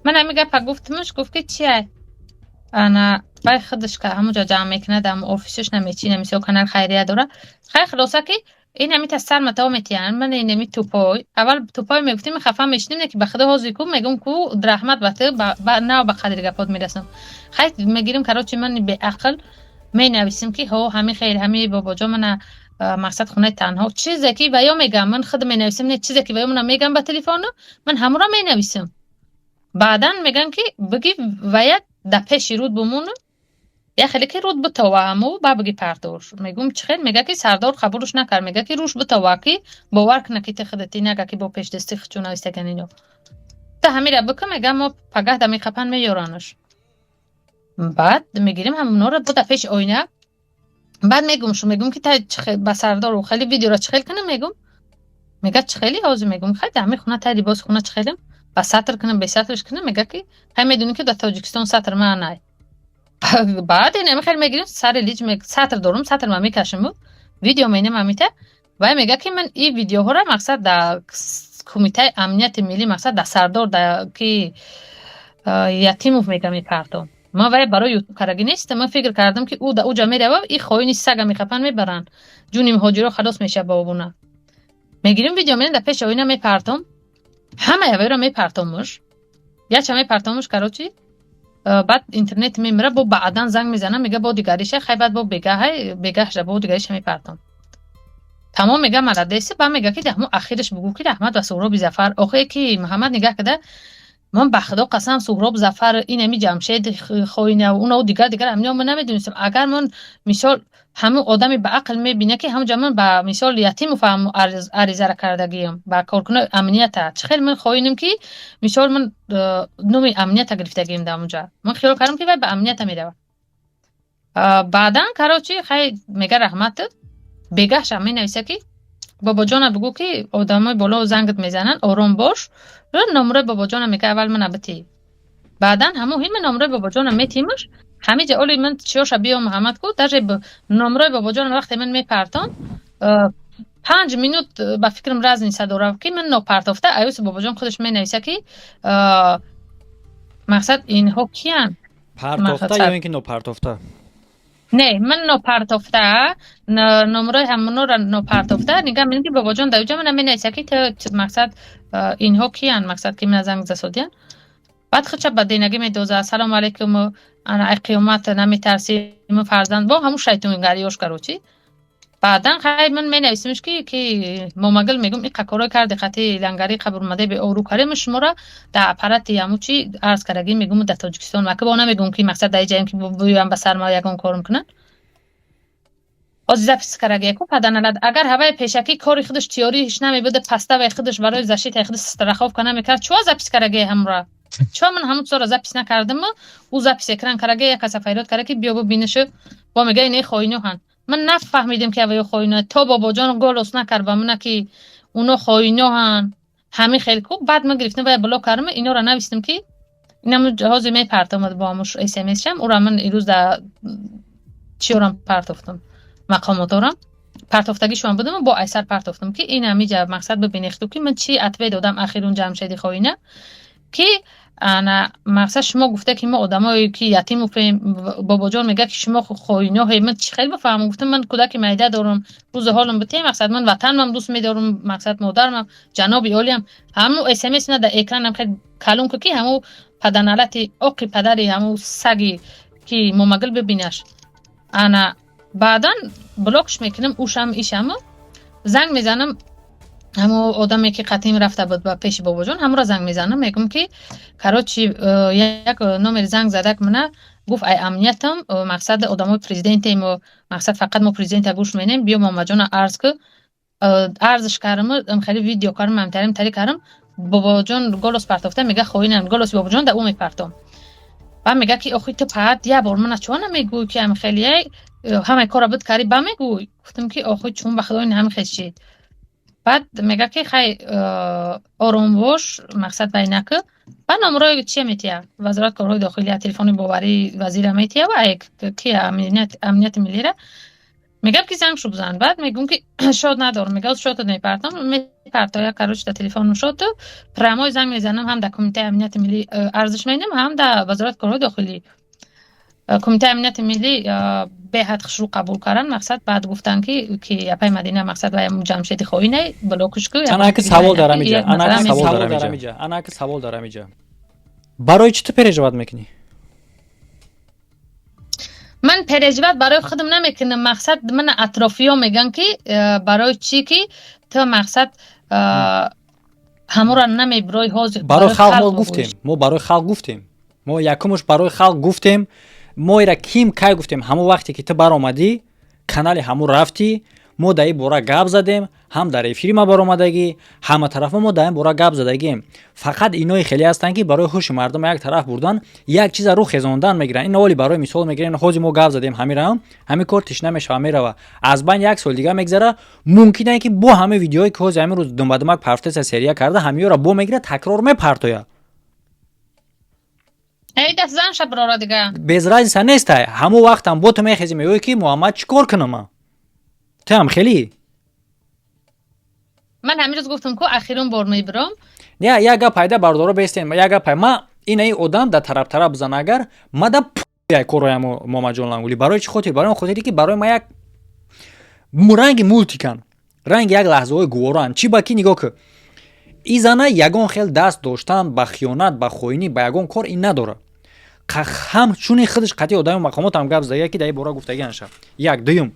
A: Ман ҳами гапа гуфтимш, гуфт ки чия, ана вай худаш ка ҳамуҷо ҷамъ мекунад, ам офисаш намечи, намисо канал хайрия дора. Хай, хулоса ки ин ҳами та сар матао метиҳанд. Ман инами тупой аввал тупой мегуфтим, хафа мешинем, не ки ба худо ҳозир ку мегум ку раҳмат ба ту, нав ба қадри гапот мерасам. Хай мегирим, короче, ман беақл менависим ки ҳо ҳами хел ҳами бобоҷо мана мақсад хонаи танҳо, чизе ки ва ё мегам, ман худ менависим, не чизе ки ва ё мана мегам ба телефону, ман ҳамуро менависим. Баъдан мегам ки биги вая да пеши руд бумону, я хеле ки руд битова, ҳаму ба биги партош. Мегум чӣ хел? Мега ки сардор қабулш накард. Мега ки руш битова, ки бовар куна ки ти худати, нага ки бо пешдасти хичу навистаган ино. Та ҳамира бикун, мега мо пагаҳ да меқапан, меёранаш. Баъд мегирим ҳамонора бо да пеши оина. Баъд мегум шу, мегум ки та ба сардору хеле видеоро чӣ хел кунам, мегум. Мега чӣ хели ҳозир? Мегум хай дар ҳамин хона тай либоси хона чӣ хелам, ба сатр кунам, бесатрш кунам? Мега ки хай медонӣ ки дар Тоҷикистон сатр маънай. Баъд ин хел мегирим сари лиҷ, сатр дорум, сатр ма мекашиму видео менем ҳамита. Вай мега ки ман ин видеоҳоро мақсад дар кумитаи амнияти миллӣ, мақсад дар сардор да ки Ятимов мега мепартом. Ман вай барои ютуб кардаги нестам. Ман фикр кардам ки ӯ да уҷа мерава, и хоини сага мехапан, мебаранд, ҷуни муҳоҷиро халос мешавад. Ба обуна мегирим, видео менем, дар пеши оина мепартом, ҳамаи авайро мепартомуш, яча мепартомуш, короче. Баъд интернет мемира, бо баъдан занг мезанам, мега бо дигариша. Хай, баъд бо бегаҳай, бегаҳша бо дигариша мепартом. Тамом, мега маладеси. Ба мега ки даҳмо ахираш бугӯ ки раҳмат ба Суҳроби Зафар. Охе ки Муҳаммад нигаҳ када, ман ба худо қасам, Суҳроб Зафар, инами Ҷамшед хоина, уно дигар дигар ҳамино ман намедонистам. Агар ман мисол ҳамун одами ба ақл мебина ки ҳамунҷа ман ба мисол Ятимов ҳам аризара кардагиям, ба коркунои амнията, чӣ хел ман хоинем ки мисол ман номи амнията гирифтагием дар ҳамунҷа. Ман хиёл кардам ки вай ба амнията меравад. Баъдан, короче, хай мега раҳмат. Бегаҳша менависа ки бобоҷона бугӯ ки одамои боло зангат мезананд, ором бош. Номрои бобоҷона мега аввал мана битӣ. Баъдан ҳамун ҳима номрои бобоҷона метимаш. Ҳамиҷа оли ман чиёша биё Муҳаммад ку, даже номрои бобоҷона вақте ман мепартон, 5 минут ба фикрам разница дорад ки ман нопартофта аюси бобоҷон худаш менависа ки мақсад инҳо киянд.
B: Партофта ё ин ки нопартофта?
A: Не, ман нопартофта, номрои ҳамонора нопартофта нигаҳ менам ки бобоҷон дар уҷа мана менависа ки мақсад инҳо киянд, мақсад ки мана занг засодиянд. Баъд худша ба денагӣ медоза, ассалому алайкум, ана ай қиёмат наметарсӣ, фарзанд бо ҳамун шайтонгариёш, короче. Баъдан хай ман менависимш ки момагил мегум, ин қакорой карди, қати лангари қабурмаде беору каре, ман шуморо дар аппарати ҳамун чи арз кардагӣ мегум, дар Тоҷикистон мака бо намегум, ки мақсад дар иҷаем, ки буям ба сар ма ягон корм кунанд. Ҳозир запись карагия ку паданалад, агар ҳаваи пешакӣ кори худаш тиёрӣ ҳич намебуд, паставаи худаш барои защитаи худаш страховка намекард, чуа запись карагия ҳамра? Чуа ман ҳамун чизоро запись накардам? Ӯ запись экран карагия, як каса файрод кара, ки биё бубинишу, бо мега ине хоино ҳан. Ман нафаҳмидем, ки аваё хоино, то бобоҷон голос накард ба мана, ки уно хоино ҳан. Ҳамин хел ку баъд ман гирифтам ва блок кардам, инора навистам, ки инам ҳозир мепартомад бо ҳамуш смсшам. Ура ман ирӯз да чиёрам партофтам, мақомоторам партофтагишон будам, бо айсар партофтам, ки ин ҳамиҷа мақсад бибинехту, ки ман чӣ ответ додам ахирун Ҷамшеди хоина, ки ана мақсад шумо гуфта, ки мо одамое ки ятим уфем, бобоҷон мега, ки шумо хоиноҳе. Ман чӣ хел бифаҳмам? Гуфтам, ман кӯдаки майда дорам, рӯзи ҳолам бите, мақсад ман ватанмам дӯст медорам, мақсад модармам, ҷаноби олиям. Ҳаму смс на дар экранам хел калон ку, ки ҳаму паданалати оқи падари ҳаму саги ки момагил бибинаш. Ана баъдан блокш мекунам, ушам ишаму занг мезанам, ҳамо одаме ки қатим рафта буд ба пеши бобоҷон, ҳамуро занг мезанам, мегӯм, ки короче, як номери занг задак, мана гуфт, ай амниятам, мақсад одамои президентем, мақсад фақат мо президента гӯш менем, биё момаҷона арз ку. Арзш кардам, хеле видео кардам, ҳамтарим тари кардам, бобоҷон голос партофта, мега хоинам, голоси бобоҷон да ӯ мепартом. Баъд мега, ки охи ту паат як бор мана чуа намегӯй, ки ҳам хеле ҳамаи кора буд кари, ба мегӯй. Гуфтам, ки охи чун ба худо ин ҳами хел шид. Баъд мега, ки хай, ором бош, мақсад вай накӣ. Баъд номрои чия метия, вазорат корҳои дохилия, телефони боварии вазира метия ва ки амнияти миллира мегам, ки занг шу бизан. Баъд мегӯм, ки шод надорам. Мега шодат мепартам, мепартоя, короче, да телефону шоду прямой занг мезанам, ҳам дар кумитаи амнияти миллӣ арзиш менам, ҳам дар вазорати корҳои дохилӣ. Кумитаи амнияти миллӣ беҳад хушрӯ қабул кардан, мақсад баъд гуфтанд, ки апай Мадина, мақсад вай Ҷамшеди хоине, блокш ку.
B: Анаки савол дар амиҷа, анаки савол дар амиҷа, анаки савол дар амиҷа: барои чӣ ту переживать мекунӣ?
A: Ман переживать барои худам намекунам, мақсад мана атрофиё мегӯянд, ки барои чӣ ки ту мақсад ҳамура намебирои ҳозир.
B: Барои халқ мо гуфтем, мо барои халқ гуфтем, мо якумуш барои халқ гуфтем. Мо ира ким кай гуфтем? Ҳамон вақте ки ту баромадӣ, канали ҳамун рафтӣ, мо дар ин бора гап задем, ҳам дар эфири ма баромадагӣ, ҳама тарафа мо дар ин бора гап задагием. Фақат иное хеле ҳастанд, ки барои ҳуши мардум як тараф бурдан, як чиза рӯ хезондан мегиранд. Ин оли барои мисол мегирем, ҳозир мо гап задем, ҳамира ҳамин кор тишна мешава, мерава аз байн, як сол дига мегзара, мумкин ае, ки бо ҳамин видеое, ки ҳозир ҳамин рӯз думбадумак партеса серия карда, ҳамиёра бо мегира, такрор мепартоя.
A: Эй, даст зан шаброра дига.
B: Без разница нестай, ҳамон вақтам бо ту мехези, мегӯӣ, ки Муҳаммад, чӣ кор кунам? Ту ҳам хеле.
A: Ман ҳамин рӯз гуфтам ку, ахирун бор мебиром.
B: Не, як гап пайда, бардоро бестен, як гап. Ма инаи одам да тараф тараф бизан, агар ма да як корроям Момаҷон Лангули. Барои чӣ хотир? Барои он хотире, ки барои ма як ранги мультикан, ранги як лаҳзаҳои гувороанд. Чӣ ба ки нигоҳ ку, и зана ягон хел даст доштан ба хиёнат, ба хоинӣ, ба ягон кор ин надорад. Ҳам чуни худаш қатъи одами мақомот ҳам гап зада, ки дар ин бора гуфтагӣ аша. Як дуюм,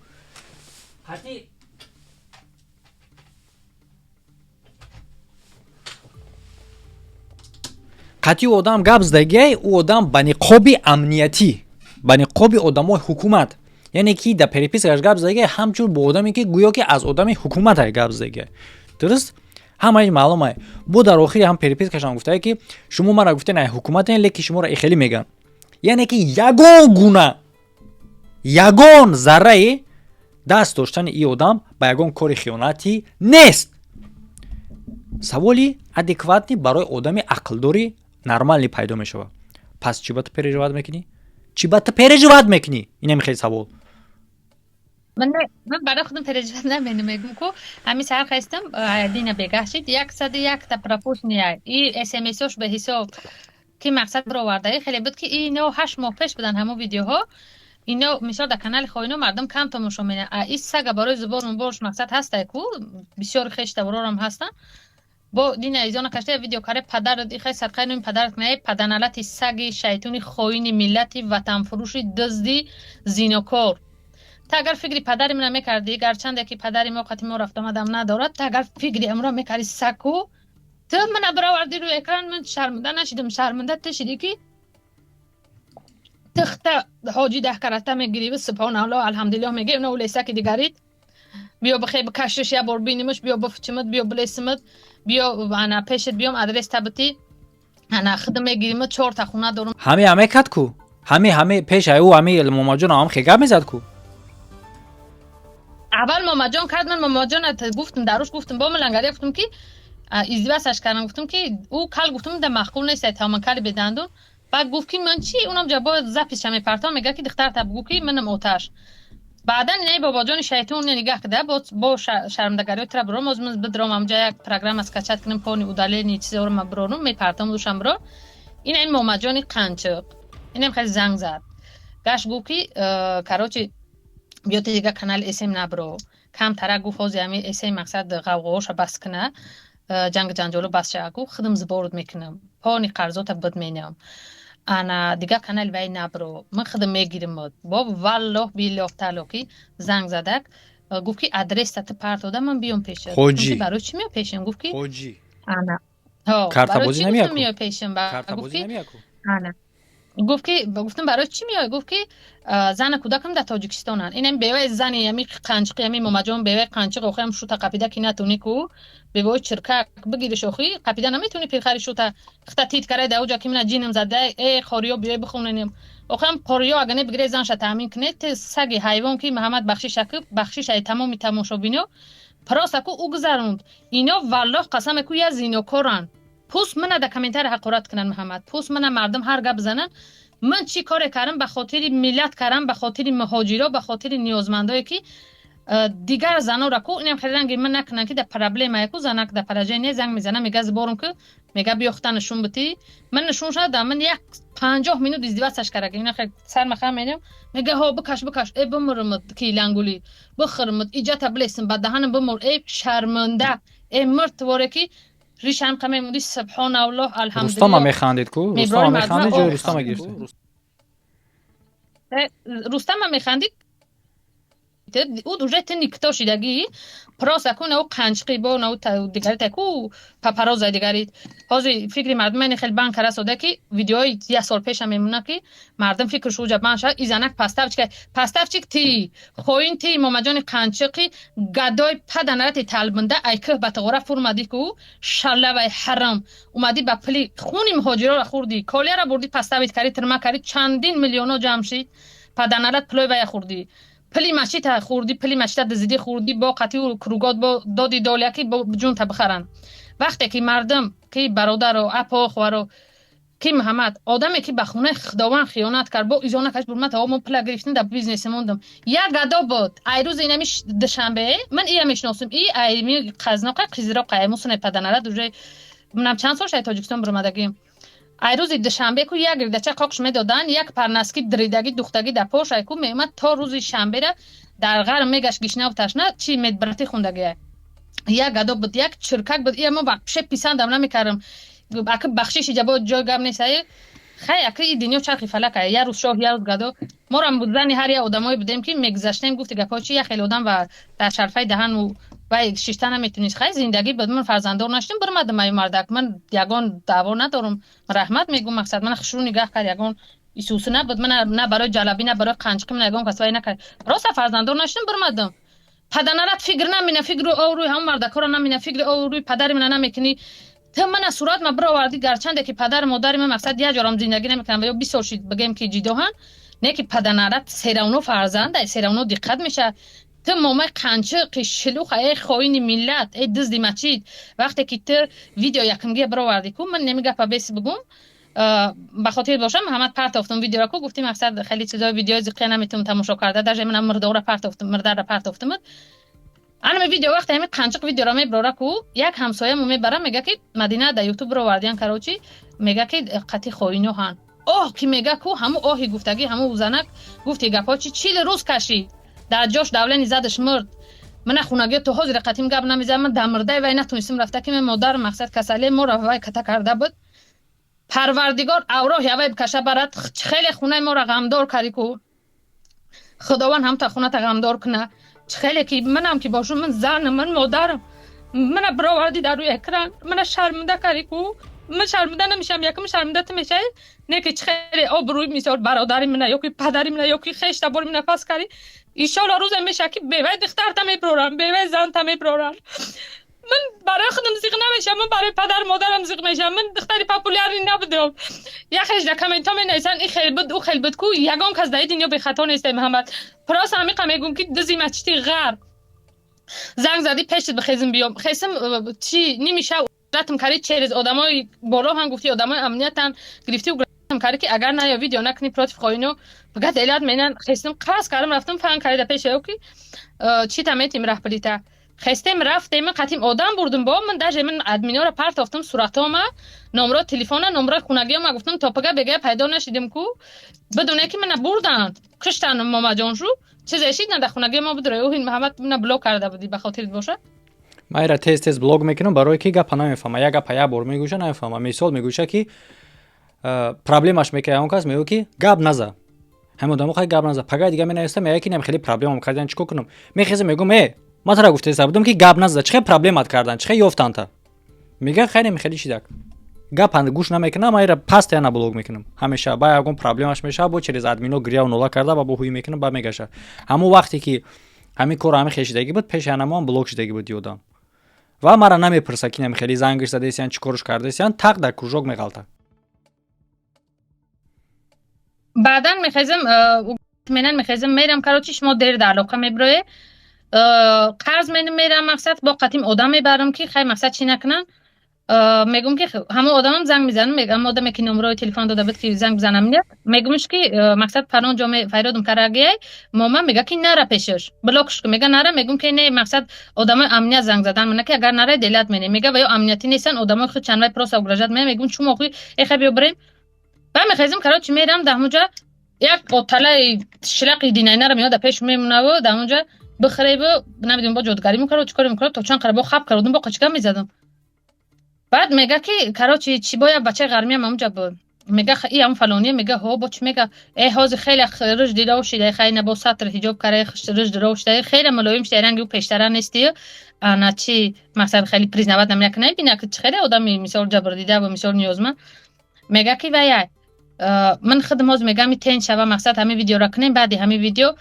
B: қатъи одам гап задагиай, ӯ одам ба ниқоби амниятӣ, ба ниқоби одамои ҳукумат, яъне ки дар перепискаш гап задагиай ҳамчун бо одаме, ки гӯё ки аз одами ҳукумат гап задагиай. Дуруст, ҳамаи маълумае. Бо дар охири ҳам перепискашам гуфтае, ки шумо мара гуфтен ай ҳукуматен, леки шуморо ихелӣ мегӯянд. Яъне ки ягон гуна, ягон заррае даст доштани ин одам ба ягон кори хиёнатӣ нест. Саволи адекватный барои одами ақлдори нормальный пайдо мешавад: пас чӣ ба ту переживать мекунӣ? Чӣ ба ту переживать мекунӣ? Инам хеле савол.
A: Ман барои худам переживать наменам, мегӯм ку, ҳамин саҳар хестам, дина бегаҳ шид, 101-та пропущенный и смсош ба ҳисоб, ки мақсад бировардаи хеле буд, ки ино 8 моҳ пеш будан ҳамон видеоҳо. Ино мисол дар канали хоино мардум кам тамошо менад, а и сага барои зубон муборш мақсад ҳастай ку, бисёр хештаворорам ҳастанд. Бо дин азизона кашта видео каре, падарат ихай садқаи номи падарат кунае, паданалати саги шайтони, хоини миллати, ватанфурӯши, дузди, зинокор. Та агар фикри падари мана мекардӣ, гарчанде ки падари мо қати мо рафтомадам надорад, та агар фикри амро мекардӣ, саку, ту мана баровардӣ рӯи экран, ман шарманда нашидам, шарманда ту шидӣ, ки тихта ҳоҷи даҳкарата мегирӣ, субҳоналлоҳ, алҳамдулиллоҳ мегӯ, на улесаки дигарит биё бихе бикашиш, я бор бинимаш, биё бифчимад, биё билесимад, биё ана пешат биём, адрес табити, ана хидм мегиримад, чорта хона дорум.
B: Ҳами ҳаме кад ку, ҳами ҳами пеш ай ӯ ҳами Момаҷон ҳам хе гап мезад ку.
A: Аввал Момаҷон кард. Ман Момаҷон гуфтум, даруш гуфтум, бо милангария гуфтум, ки издивасаш кардам, гуфтум, ки ӯ кал, гуфтум, да маъқул нест, таман кали бедандун. Баъд гуфт, ки ман чи, унам ҷа бо запись ша мепартам, мега, ки духтарта бугӯ, ки манам оташ. Баъдан инаи бобоҷони шайтон нигаҳ кида, бо шармдагариҳои тра буром, оз ман бидром, амҷа як программа скачать кунем, полный удаление чизоро ма бурорум, мепартам душам буро. Ина ин Момаҷони қанчиқ инам хеле занг зад, гашт, гуфт, ки короче, биё, ти дига канали СМ набро, камтара, гуфт, ҳози ҳами СМ мақсад ғавғоҳоша бас куна, ҷанг ҷанҷоло бас шава, гуфт, худам сборот мекунам, полный қарзота бид менам, ана дигар канали вай набро, ман худам мегиримод. Бо валлоҳ биллоҳ таъло, ки занг задак, гуфт, ки адреста ту партода, ман биём пешат.
B: Ҳоҷӣ.
A: Барои чӣ меё пешам? Гуфт, ки
B: ҳоҷӣ.
A: Ана
B: Картабозӣ намеяку?
A: Меё пешам. Гуфт, ки ана, гуфт, ки гуфтам, барои чӣ меоӣ? Гуфт, ки зана кӯдакам дар Тоҷикистонанд. Инам беваи зани ами қанчиқи ами Момаҷон, беваи қанчиқ, охиам шута қапида, ки натуни ку, бевои чиркак бигириш, охи қапида наметуни, пирхари шута хта тит карай дар уҷа, ки мина ҷинам зада, э хориё, биёй бихоненем, охиам қориё, ага не бигире, занша таъмин кунед. Те саги ҳайвон, ки Муҳаммад бахшиша, ки бахшишаи тамоми тамошобино, просто ку ӯ гузаронд. Ино, валлоҳ қасаме ку, я зинокоранд. Пусть мана дар комментарий ҳақорат кунанд, Муҳаммад, пусть мана мардум ҳар гап зананд. Ман чӣ коре кардам? Ба хотири миллат кардам, ба хотири муҳоҷиро, ба хотири ниёзмандое, ки дигар занора ку инам хеле ранги ман накунанд, ки дар проблемае ку занак дар положение занг мезана, мега, сборум ку, мега, биё, хута нишон битӣ. Ман нишон шудам, ман як 50 минут издеваться ш карда, ина хел сар махам менем, мега, ҳо, бикаш, бикаш, э бимурмад, ки лангули бихӯрмад, иҷата билесим, ба даҳанам бимур, э шарманда, э муртворе, ки ришам қа мемонди, субҳоналлоҳ.
B: Рустама
A: алҳамдулиллоҳ.
B: Механдид ку.
A: Меброри
B: Рустама
A: мардума
B: механдид, ҷои
A: оҳ.
B: Рустама гирифти.
A: Рустама механдид, ӯ уже ти никто шидагӣ, просто ку нау қанчиқи бо нау дигарита ку папароза дигарит. Ҳозир фикри мардум ини хеле банк расода, ки видеои як сол пеша мемона, ки мардум фикрш уҷа банд шавад. И занак поставщик, поставщик ти хоин, ти Момаҷони қанчиқи гадои паданарати талбинда, ай кӯҳ ба тиғора фурмадӣ ку, шалавай ҳарам, омадӣ, ба пули хуни муҳоҷироро хӯрдӣ, колияра бурдӣ, поставить карӣ, тирма карӣ, чандин миллионо ҷамъ шид, паданарат, пулои вая хӯрдӣ, пули масҷида хӯрдӣ, пули масҷида дизидӣ, хӯрдӣ, бо қатиу кругот, бо доди долия, ки бо ҷунта бихаранд. Вақте ки мардум, ки бародаро, апо, хоҳаро, ки Муҳаммад, одаме ки ба хонаи Худованд хиёнат кард, бо изона каш бурмат, мо пула гирифтем, дар бизнесе мондам, як гадо буд. Ай рӯзи инами душанбе ман ия мешиносам, и айми қазноқа қизироқа мусуне паданарад, уже манам чанд сол шай Тоҷикистон биромадагӣ. Ай рӯзи душанбе ку як гирдача қоқш медоданд, як парнаски диридагӣ, духтагӣ дар пош, ай ку меомад, то рӯзи шанбера дар ғарм мегашт, гишнаву ташна, чи медбратӣ хундагия. Як гадо буд, як чиркак буд. Ия мо вообще писандам намекардам. Аки бахшиши ҷабо ҷой гап нест, ай хай, аки и дунё чархи фалак, ай як рӯз шоҳ, як рӯз гадо. Морам зани ҳар як одамое будем, ки мегузаштем, гуфти гапҳо чи, як хеле одам ва дар шарфаи даҳану вай шишта наметунист. Хай, зиндагӣ буд, ман фарзанддор наштем, бирмадам аю мардак. Ман ягон даъво надорум, раҳмат мегӯм. Мақсад, мана хушрӯ нигаҳ кард, ягон исусу набуд, мана на барои ҷалабӣ, на барои қанчиқӣ, мана ягон кас вай накард. Роста фарзанддор наштем, бирмадам. Паданарат, фикр намина, фикру оврӯи ҳамон мардакҳоро намина, фикри оврӯи падари мана намекунӣ. Ту мана сурат ма бировардӣ, гарчанде ки падару модари ман, мақсад, як ҷорам зиндагӣ намекунам ё 20 сол шид, бигем, ки ҷидоҳанд, не ки паданарат, всё равно фарзанда, всё равно диққат мешавад. Ту момаи қанчиқи шилуха, э хоини миллат, э дизди мачид, вақте ки ту видео якумгия бировардӣ ку, ман неми гапа беси бигум, ба хотир бошам, Муҳаммад, партофтум видеоро ку, гуфтим, мақсад, хеле чизои видеои зиқия наметавонам тамошо карда, даже манам мурдора партофтум, мурдара партофтумуд. Анами видео, вақте ҳами қанчиқ видеоро меброра ку, як ҳамсояму мебара, мега, ки Мадина да Ютуб бировардиян, короче, мега, ки қати хоино ҳан. Оҳ, ки мега ку, ҳаму оҳи гуфтагӣ, ҳаму занак гуфти гапҳо чи, 40 рӯз кашид дар ҷош, давлени задаш, мурд. Мана хунагиё то ҳозир қатим гап намезанам. Ман дамирдаи вай натонистим рафта, ки ман модар мақсад касале моро вай ката карда буд. Парвардигор авроҳ явай бикаша барад. Хеле хунаи моро ғамдор карди ку, Худованд ҳамта хуната ғамдор куна. Хеле ки манам ки бошум, ман занам, ман модарам, мана бироварди дар рӯи экран, мана шарминда карди ку. Ман шарминда намешам, якум шарминда ту мешавӣ. Не ки чӣ хеле обрӯи, мисол, бародари мана ёки падари мана ёки хештабори мана пас карди. Иншолло, рӯзе меша, ки беваи духтарта мебирорам, беваи занта мебирорам. Ман барои худам зиқ намешам, ман барои падару модарам зиқ мешам. Ман духтари популярный набудам. Яхеш дар комментҳо менависанд, ин хел буд, ӯ хел буд ку. Ягон кас дар ин дунё бехато несте, Муҳаммад. Просто ҳамиқа мегӯм, ки дузи мачити ғарб занг задӣ, пешит бихезим, биём. Хесим, чи нимиша ратм карди, через одамои боло ҳам гуфти, одамои амниятам гирифтӣ, карди, ки агар наё видео накунӣ против хоино, бага делат менан. Хестим, қасд кардам, рафтам, фаҳм карда пеши ё ки чӣ таметим раҳпулита. Хестем, рафтем, қатим одам бурдум бо ман. Даже ман админора партофтам, суратома, номро телефона, номрои хунагиёма гуфтам, то пага бега пайдо нашидим ку, бидоне ки мана бурданд, куштанд момаҷоншу. Чизе шид, на дар хунагиё ма будра. Ӯ Муҳаммад, мана блок карда будӣ, ба хотирит бошад.
B: Ман ира тез тез блок мекунам, барое ки гапа намефаҳма. Як гапа як бор мегӯша, намефаҳма. Мисол, мегӯша, ки проблемаш мекунад, он кас мегӯ, ки гап наза, ҳамин одамо хай гап наза. Пагай дига менависта, меяд, ки нем хеле проблемам кардан, чӣ кор кунам? Мехезам, мегӯм: «Э, ман тара гуфтеста будам, ки гап наза, чӣ хел проблемат кардан, чӣ хел ёфтанта?» Мега: «Хайр, нем хеле шидак». Гапа гӯш намекунам, ман ира постоянно блок мекунам ҳамеша. Ба ягон проблемаш мешава, бо через админо гиряву нола карда, ба бо ҳуй мекунам, ба мегаша. Ҳамон вақте ки ҳамин кор ҳамин хел шидагӣ буд, пеши ҳанамоам блок шидагӣ буд ёдам. Ва мара намепурса, ки нем хеле зангиш задесиян, чӣ корш кардесиян, тақ дар кружок меғалта.
A: Баъдан мехезам, менан мехезам, мерам. Короче, шумо дер дар алоқа мебироe, қарз мерам, мақсад бо қатим одам мебарам, ки хай, мақсад чӣ накунам. Мегӯм, ки ҳамон одамам занг мезанам, ҳамон одаме ки номрои телефон дода буд, ки занг бизанам, мегӯмш, ки мақсад фалон ҷо файродум карагиай мома. Мега, ки нара пешаш, блокш ку. Мега: «Нара». Мегӯм, ки не, мақсад одамои амният занг задан мена, ки агар нараи, делат мене. Мега: «Ва ё амниятӣ нестан, одамои худ чанвай просто угрожать ме». Мегӯм: «Чум охи эхай, биё бирем». Ба мехезем, короче, мерам, дар ҳамонҷа як оталаи шилақи динайнара меода, пеш мемонаву дар ҳамонҷа бихӯреву, намедонам, бо ҷодугарӣ мекард, чӣ коре мекард, то чанд қара бо хаб кардум, бо қачка мезадам. Баъд мега, ки короче, чӣ бояд, бачаи ғармиам ҳамонҷа буд. Мега: «И ҳам фалония?» Мега: «Ҳо». Бо чӣ мега: «Э, ҳозир хеле рӯж дилов шида, хай на бо сатр ҳиҷоб кара, рӯж дилов шида, хеле мулоим шида, ранги ӯ пештара нести». Ана чӣ мақсад, хеле признавать намекунад, бина, ки чӣ хеле одами, мисол, ҷабрдида ва, мисол, ниёзманд. Мега, ки ваяй, ман худам ҳозир мегам, тен шава, мақсад ҳамин видеоро кунем. Баъди ҳамин видео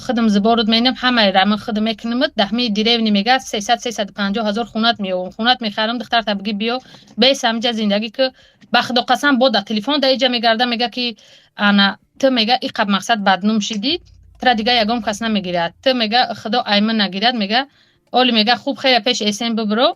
A: худам зиборут менам, ҳамаи ман худам мекунамд. Дар ҳамин деревни, мега, 300-350 ҳазор хунат меёвам, хунат мехарам, духтарта биги, биё бес ҳамиҷа зиндагӣ ки. Ба худо қасам, бо дар телефон дар иҷа мегарда. Мега, ки ана ту, мега, иқаб мақсад баднум шидӣ, тура дига ягон кас намегирад. Ту, мега, худо айман нагирад. Мега, оли, мега, хуб, хеле пеш эсен бибиро,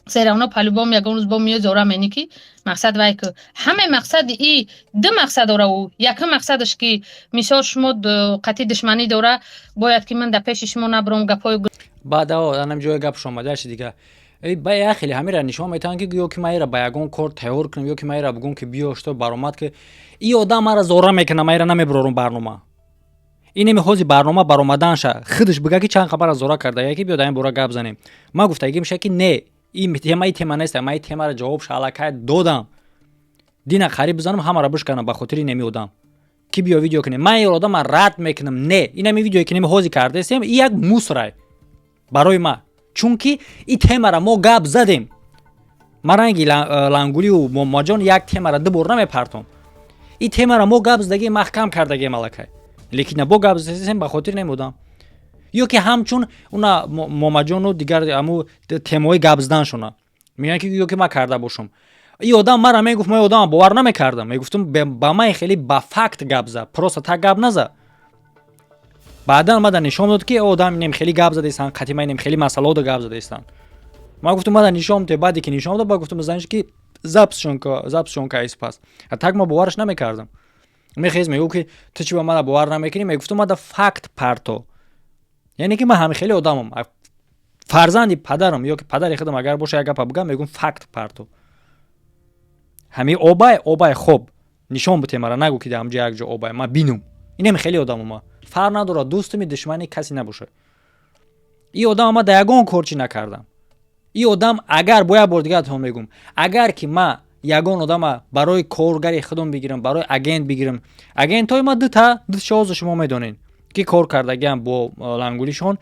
A: всё равно по-любому ягон рӯз бо миё зора менӣ, ки мақсад вай ку. Ҳамаи мақсади и ду мақсад дора ӯ. Якум мақсадаш, ки мисол шумо қатъи душманӣ дора, бояд ки ман дар пеши шумо набурам гапҳои.
B: Баъд анам ҷои гапш омада ши дига. Ба як хеле ҳамира нишон метавон, ки ё ки ман ира ба ягон кор тайёр кунам, ё ки ман ира бигӯм, ки биё, што баромад, ки и одам мара зора мекунам, ман ира намебурорум барнома. Инеми ҳози барнома баромаданша худаш бига, ки чанд хабара зора карда, яки биё дар ин бора гап занем. Ман гуфтагӣ меша, ки не, ин тема и тема нест, ман ин темаро ҷавобша аллакай додам. Дина қариб бизанам, ҳамаро бишканам ба хотири инеми одам, ки биё видео кунем. Ман ин одама рад мекунам. Не, инами видеое ки неми ҳози кардастем, и як мусорай барои ма, чунки и темара мо гап задем. Ман ранги Лангулию Момаҷон як темара ду бор намепартом. И темара мо гап задагӣ, маҳкам кардагием аллакай, лекин бо гап задем ба хотири намодам, ё ки ҳамчун уна Момаҷону дигар аму темаҳои гап заданшона мегӯянд, ки ё ки ман карда бошам. И одам мара мегуфт, ман одама бовар намекардам. Мегуфтам: «Ба ман хеле ба факт гап за, просто так гап наза». Баъдан мада нишон дод, ки одам инем хеле гап задаистанд, қатима инем хеле масъалаода гап задаистанд. Ман гуфтам: «Мада нишон те». Баъде ки нишон дод, ба гуфтам: «Занш ки записшон ка пас». Так ма бовараш намекардам. Мехез, мегӯ, ки ту чӣ ба мана бовар намекунӣ? Мегуфтам: «Мада факт парто». Яъне ки ман ҳами хеле одамам, фарзанди падарам ё ки падари худам агар боша, як гапа бигам, мегӯм: «Факт парто». Ҳами обай обай хоб нишон бите мара, нагӯ, ки дар ҳамҷо як ҷо обай, ман бинум. Инами хеле одамам, фарқ надорад, дӯстуми душмани касе набошад. И одам ма да ягон кор чӣ накардам. И одам, агар бо як бор дигаратон мегум, агар ки ма ягон одама барои коргари худам бигирам, барои агент бигирам, агентҳои ма дута дутшоозу шумо медонед, ки кор кардагиам бо лангулишон,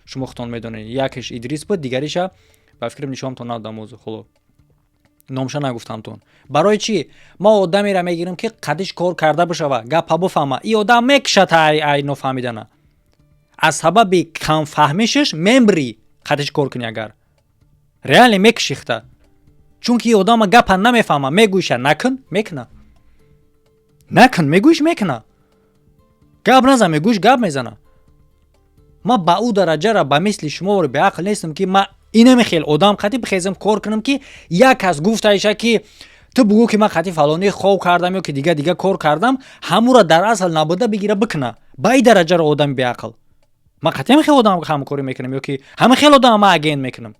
B: шумо худтон медонед. Якеш Идрис буд, дигариша ба фикрам нишонтон надодам, озу хуло номша нагуфтамтон. Барои чӣ ма одамеро мегирам, ки қадиш кор карда бишава, гапа буфаҳма? И одам мекушад ай нофаҳмидана. Аз сабаби камфаҳмишаш мембри қадиш кор кунӣ, агар реально мекушихта, чунки и одама гапа намефаҳма. Мегӯиша накун, мекуна, накун мегӯиш, мекуна, гап назан мегӯиш, гап мезана. Ма ба ӯ дараҷара ба мисли шумо беақл нестам, ки ма инами хел одам қатӣ бихезам кор кунам, ки як кас гуфтаиша, ки ту бугӯ, ки ман қатӣ фалонӣ хов кардам ё ки дига дига кор кардам, ҳамура дар асл набуда бигира бикуна. Ба и дараҷаро одами беақл ман қатӣ ҳами хел одам ҳамкорӣ мекунам ё ки ҳами хел одам ман агент мекунам?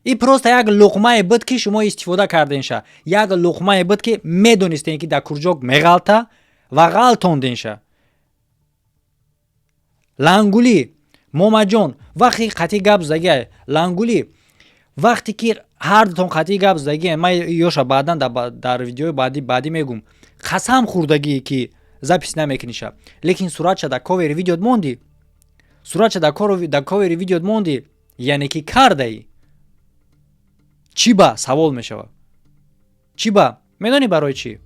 B: И просто як луқмае буд, ки шумо истифода карденша, як луқмае буд, ки медонистем, ки дар курҷок меғалта ва ғалтонденша. Лангулӣ Момаҷон, вақте қатъи гап задагия, Лангулӣ, вақте ки ҳардутон қатъи гап задагия, ман ёша баъдан дар видеои баъдӣ мегум, қасам хӯрдагие, ки запись намекуниша, лекин суратша дар ковери видеот мондӣ, суратша дар ковери видеот мондӣ, яъне ки кардаӣ. Чӣ ба савол мешавад? Чӣ ба? Медонӣ барои чӣ?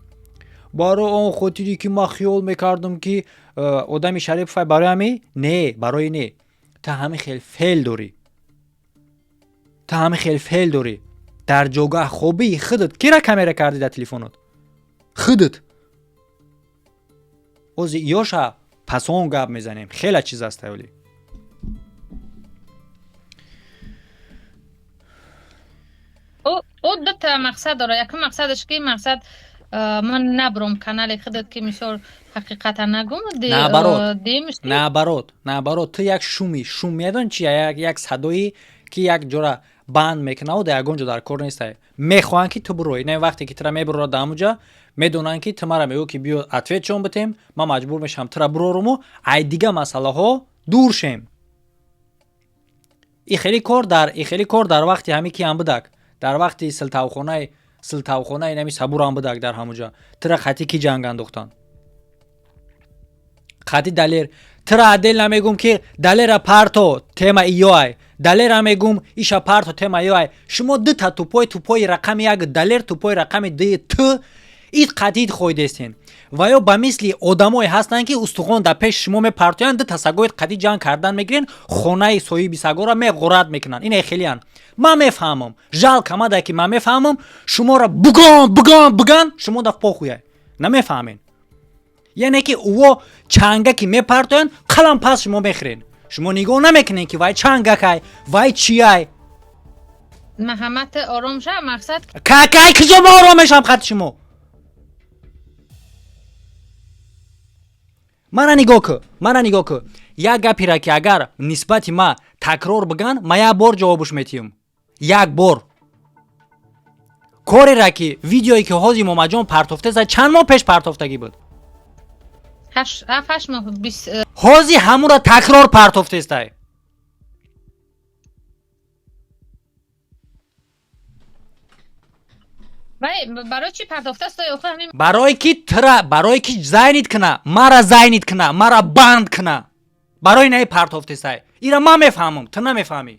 B: Барои он хотире, ки ман хиёл мекардам, ки одами Шарипов барои ҳами не, барои не, ту ҳами хел феъл дорӣ, ту ҳами хел феъл дорӣ. Дар ҷогаҳ хобии худат кира камера кардӣ дар телефонот худат? Ози ёша пасон гап мезанем, хеле чиз аст оли.
A: Ӯ дута мақсад дорад. Якум мақсадаш, ки мақсад ман набуром канали худат, ки мисол ҳақиқата нагум.
B: Наоборот, наоборот, наоборот, ту як шуми шум, медон чи, як садое, ки як ҷора банд мекунаву дар ягон ҷо дар кор нестай. Мехоҳанд, ки ту буроӣ. Не, вақте ки тура мебурора дар ҳамуҷа, медонанд, ки ту мара мегӯ, ки биё ответ чон битем, ман маҷбур мешавам тура буроруму ай дига масъалаҳо дур шем. И хеле кор дар вақти ҳами ки ҳам будак, дар вақти силтавхонаи нами сабурам будак. Дар ҳамуҷа тура хати ки ҷанг андохтанд? Хати Далер. Тура отдел намегум, ки Далера парто, тема иёай, Далера мегум, иша парто, тема иёай. Шумо дута тупой, тупои рақами як Далер, тупои рақами ду ту, ид қатид хойдестен. Ва ё ба мисли одамое ҳастанд, ки устухон дар пеши шумо мепартоянд, дута сагои қатӣ ҷанг кардан мегирен, хонаи соҳиби сагора меғорат мекунанд. Ина хелиян. Ман мефаҳмам, жалко мада, ки ман мефаҳмам шуморо бугон, бугон, буган, шумо да похуяй намефаҳмен. Яъне ки ӯво чанга ки мепартоянд, қалам пас шумо мехӯрен, шумо нигоҳ намекунед, ки вай чангакай, вай чияй.
A: Маҳаммат, ором ша, мақсад.
B: Какай киҷо ма ором мешавам хати шумо? Мана нигоҳ кӯ, мана нигоҳ кӯ, як гапира, ки агар нисбати ма такрор биган, ма як бор ҷавобуш метиҳам, як бор. Корера ки видеое, ки ҳозир Момаҷон партофтеса, чанд моҳ пеш партофтагӣ буд? Ҳозир ҳамура такрор партофтестай. Барое ки тра, барое ки зайнид куна, мара зайнид куна, мара банд куна, барои наи партофтестай. Ира ман мефаҳмам, ту намефаҳмӣ.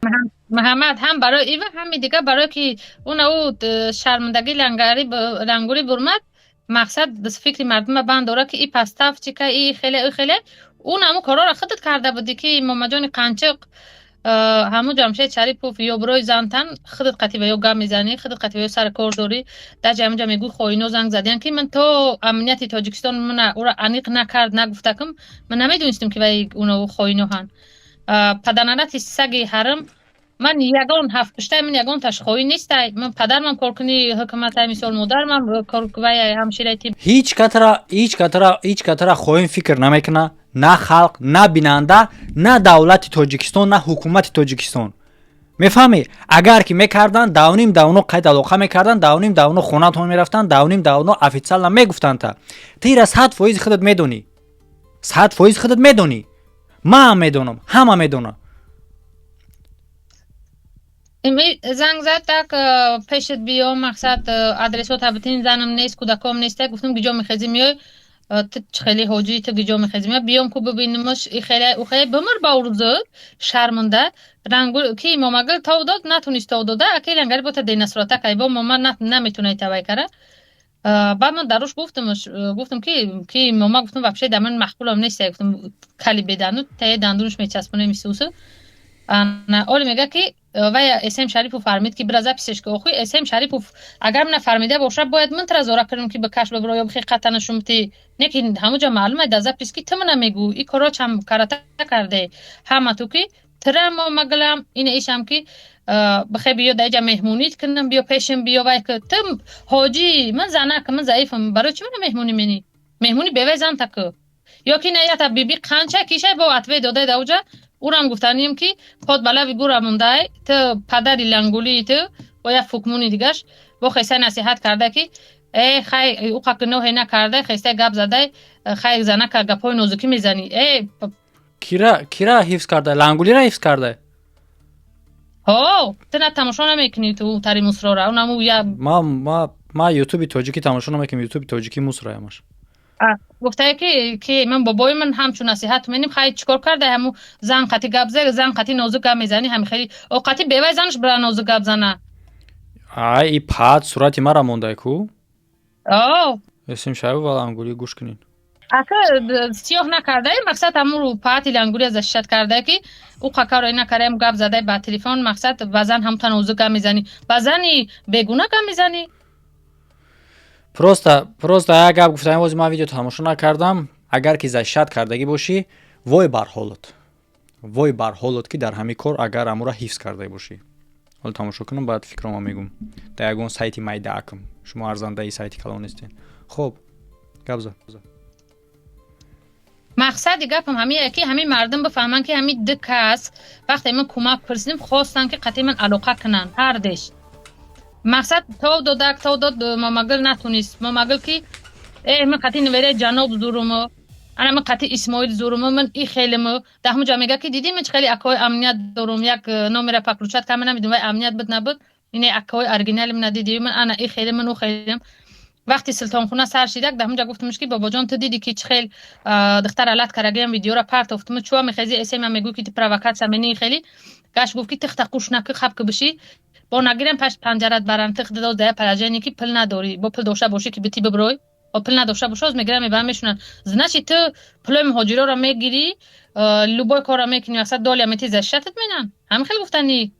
A: Муҳаммад, ҳам барои ива, ҳами дига барое ки уна ӯ шармандагӣ лангурӣ бурмад. Мақсад фикри мардума банд дора, ки и пастафчика, и хеле, и хеле. Ун ҳамун корҳоро худат карда будӣ, ки Момаҷони Қанчиқ, ҳамун Ҷамшед Шарипов ёброи зантан, худат қатӣ ва ё гап мезанӣ, худат қатӣ ва ё сари кор дорӣ, дар ҷамҷа мегӯй, хоино занг задиян, ки ман то амнияти Тоҷикистон мана ӯра аниқ накард, нагуфтакам, ман намедонистам, ки вай уно хоиноҳанд. Падаранати саги ҳарм, ман ягон ҳафтпуштай, ман ягонташ хоин нестай. Ман падармам коркуни ҳукуматай, мисол, модармам вай ҳамшираи.
B: Ҳеҷ катра, ҳеҷ катра, ҳеҷ катра хоин фикр намекуна, на халқ, на бинанда, на давлати Тоҷикистон, на ҳукумати Тоҷикистон. Мефаҳмӣ? Агар ки мекарданд, давним давно қайд алоқа мекарданд, давним давно хонатон мерафтанд, давним давно официально мегуфтанд. Та тира 100% худат медонӣ. 100% худат медонӣ, ман медонам, ҳама медонад.
A: Занг зад, так пешат биём, мақсад, адресот битин, занам нест, кӯдаком нест. Гуфтам, гиҷо мехези миёй, ту хеле ҳоҷӣ, ту гиҷо мехези миёй, биём ку бибинимаш. И хеле у хеле бимир ба урзуд шарманда рангу ки момагил тов дод, натунист тов дода, аки лангари бота денасрата кай бо мома наметунай тавай кара. Баъд ман даруш гуфтам, гуфтам ки мома, гуфтам, вообще да ман маъқулам нест, гуфтам, кали беданду тае дандунаш мечаспонем исусу. Оли мега ки вай СМ Шарипов фармид ки бира запись еш ки. Охи, СМ Шарипов агар мана фармида боша, бояд ман тара зора кунам ки ба каш бибро ё бихи қатана шумти, не ки ҳамуҷа маълуме да запись ки ту мана мегӯ и коро чам карата карде ҳама ту ки тира момаглам ина ишам ки бихе биё даиҷа меҳмонит кунам, биё пешим, биё вай ки ту ҳоҷӣ, ман занак, ман заифам, барои чӣ мана меҳмонӣ менӣ, меҳмонӣ бевай зан таку ё ки на ята биби қанча кишай бо ответ додай дауҷа. Урам гуфтанем ки под балави гура мондай, ту падари лангулии ту бо як фукмуни дигаш бо хеса насиҳат карда ки э хай, уқа гуноҳе накарда, хеста гап задай, хай, занака гапҳои нозукӣ мезанӣ э.
B: Кира ҳифз карда? Лангулира ҳифз карда?
A: Ҳо, ту на тамошо намекунӣ ту тари мусрора унаму я.
B: Ма Ютуби тоҷикӣ тамошо намекунам, Ютуби тоҷикӣ мусраямаш.
A: Гуфтае ки ман бобои ман ҳамчун насиҳат меним, хай, чикор карда, ҳаму зан қати гап за, зан қати нозук гап мезанӣ, ҳами хели оқати бевай занаш бира нозук гап зана.
B: Ай, и пад сурати мара мондай ку.
A: О.
B: Эсим Шарипов ва Лангулӣ, гӯш кунин.
A: Ака сиёҳ накардай, мақсад, ҳамуру паати лангулия защищать кардай ки ӯ қакаро накардаем, гап задай ба телефон, мақсад, ба зан ҳам танозук гап мезанӣ, ба зани бегуна гап мезанӣ.
B: Просто як гап гуфтам, бози ман видео тамошо накардам. Агар ки защищать кардагӣ бошӣ, вой бар ҳолат, вой бар ҳолат, ки дар ҳамин кор агар амура ҳифз карда бошӣ. Ҳоло тамошо кунам, баъд фикрома мегум. Дар ягон сайти майдаакм, шумо арзандаи сайти калон нестен. Хуб, гап за.
A: Мақсади гапам ҳамие ки ҳамин мардум бифаҳманд, ки ҳамин ду кас вақте ман кӯмак пурсидим, хостанд ки қатъи ман алоқа кунанд ҳардеш. Мақсад, тов додак, тов дод, момагил натунист, момагил ки э ман қатъи невераи ҷаноб зуруму, ана ман қатъи Исмоил зуруму, ман и хелиму. Дар ҳамуҷа мега ки дидӣ, ман чи хеле акои амният дорум, як номера подключать кама, намедонам вай амният буд, набуд, ине акои оригинали мана дидӣ, ман ана и хеле, ман ӯ хелем. Вақти султонхуна сар шидак, дар ҳамуҷа гуфтамш ки бобоҷон, ту дидӣ ки чӣ хел духтар алат карагиам, видеора партофтуму, чуа мехези эсема мегӯй ки ту провокация мени хели гаш. Гуфт ки тихта қуш накӣ, хаб ки бишӣ, бо нагирам пашт панҷарат барам, тих додо дая положение ки пул надорӣ, бо пул дошта бошӣ ки бити биброй, бо пул надошта бошӣ, оз мегирам, мебарам, мешунанд. Значит, ту пулои муҳоҷироро мегирӣ, любой корро мекунӣ, мақсад, доля мети, защищать ат менан, ҳамин хел гуфтанӣ.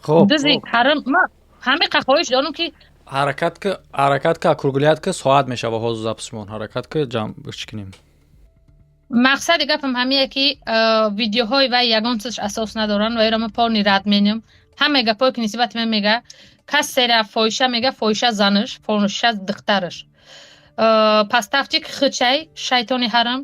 B: Хоб.
A: Дузи ҳарам, ма ҳамин қа хоҳиш дорам ки
B: Ҳаракат ки, ҳаракат ки, округлять ки, соат мешава ҳозир запись мон, ҳаракат ки, ҷамъ чӣ кунем.
A: Мақсади гапам ҳамие ки видеоҳои вай ягон чизш асос надоранд ва иро ман полный рад менем. Ҳамаи гапҳое ки нисбати ман мега, касера фоҳиша мега, фоҳиша занаш, фоҳиша духтараш, поставщик хичай, шайтони ҳарам,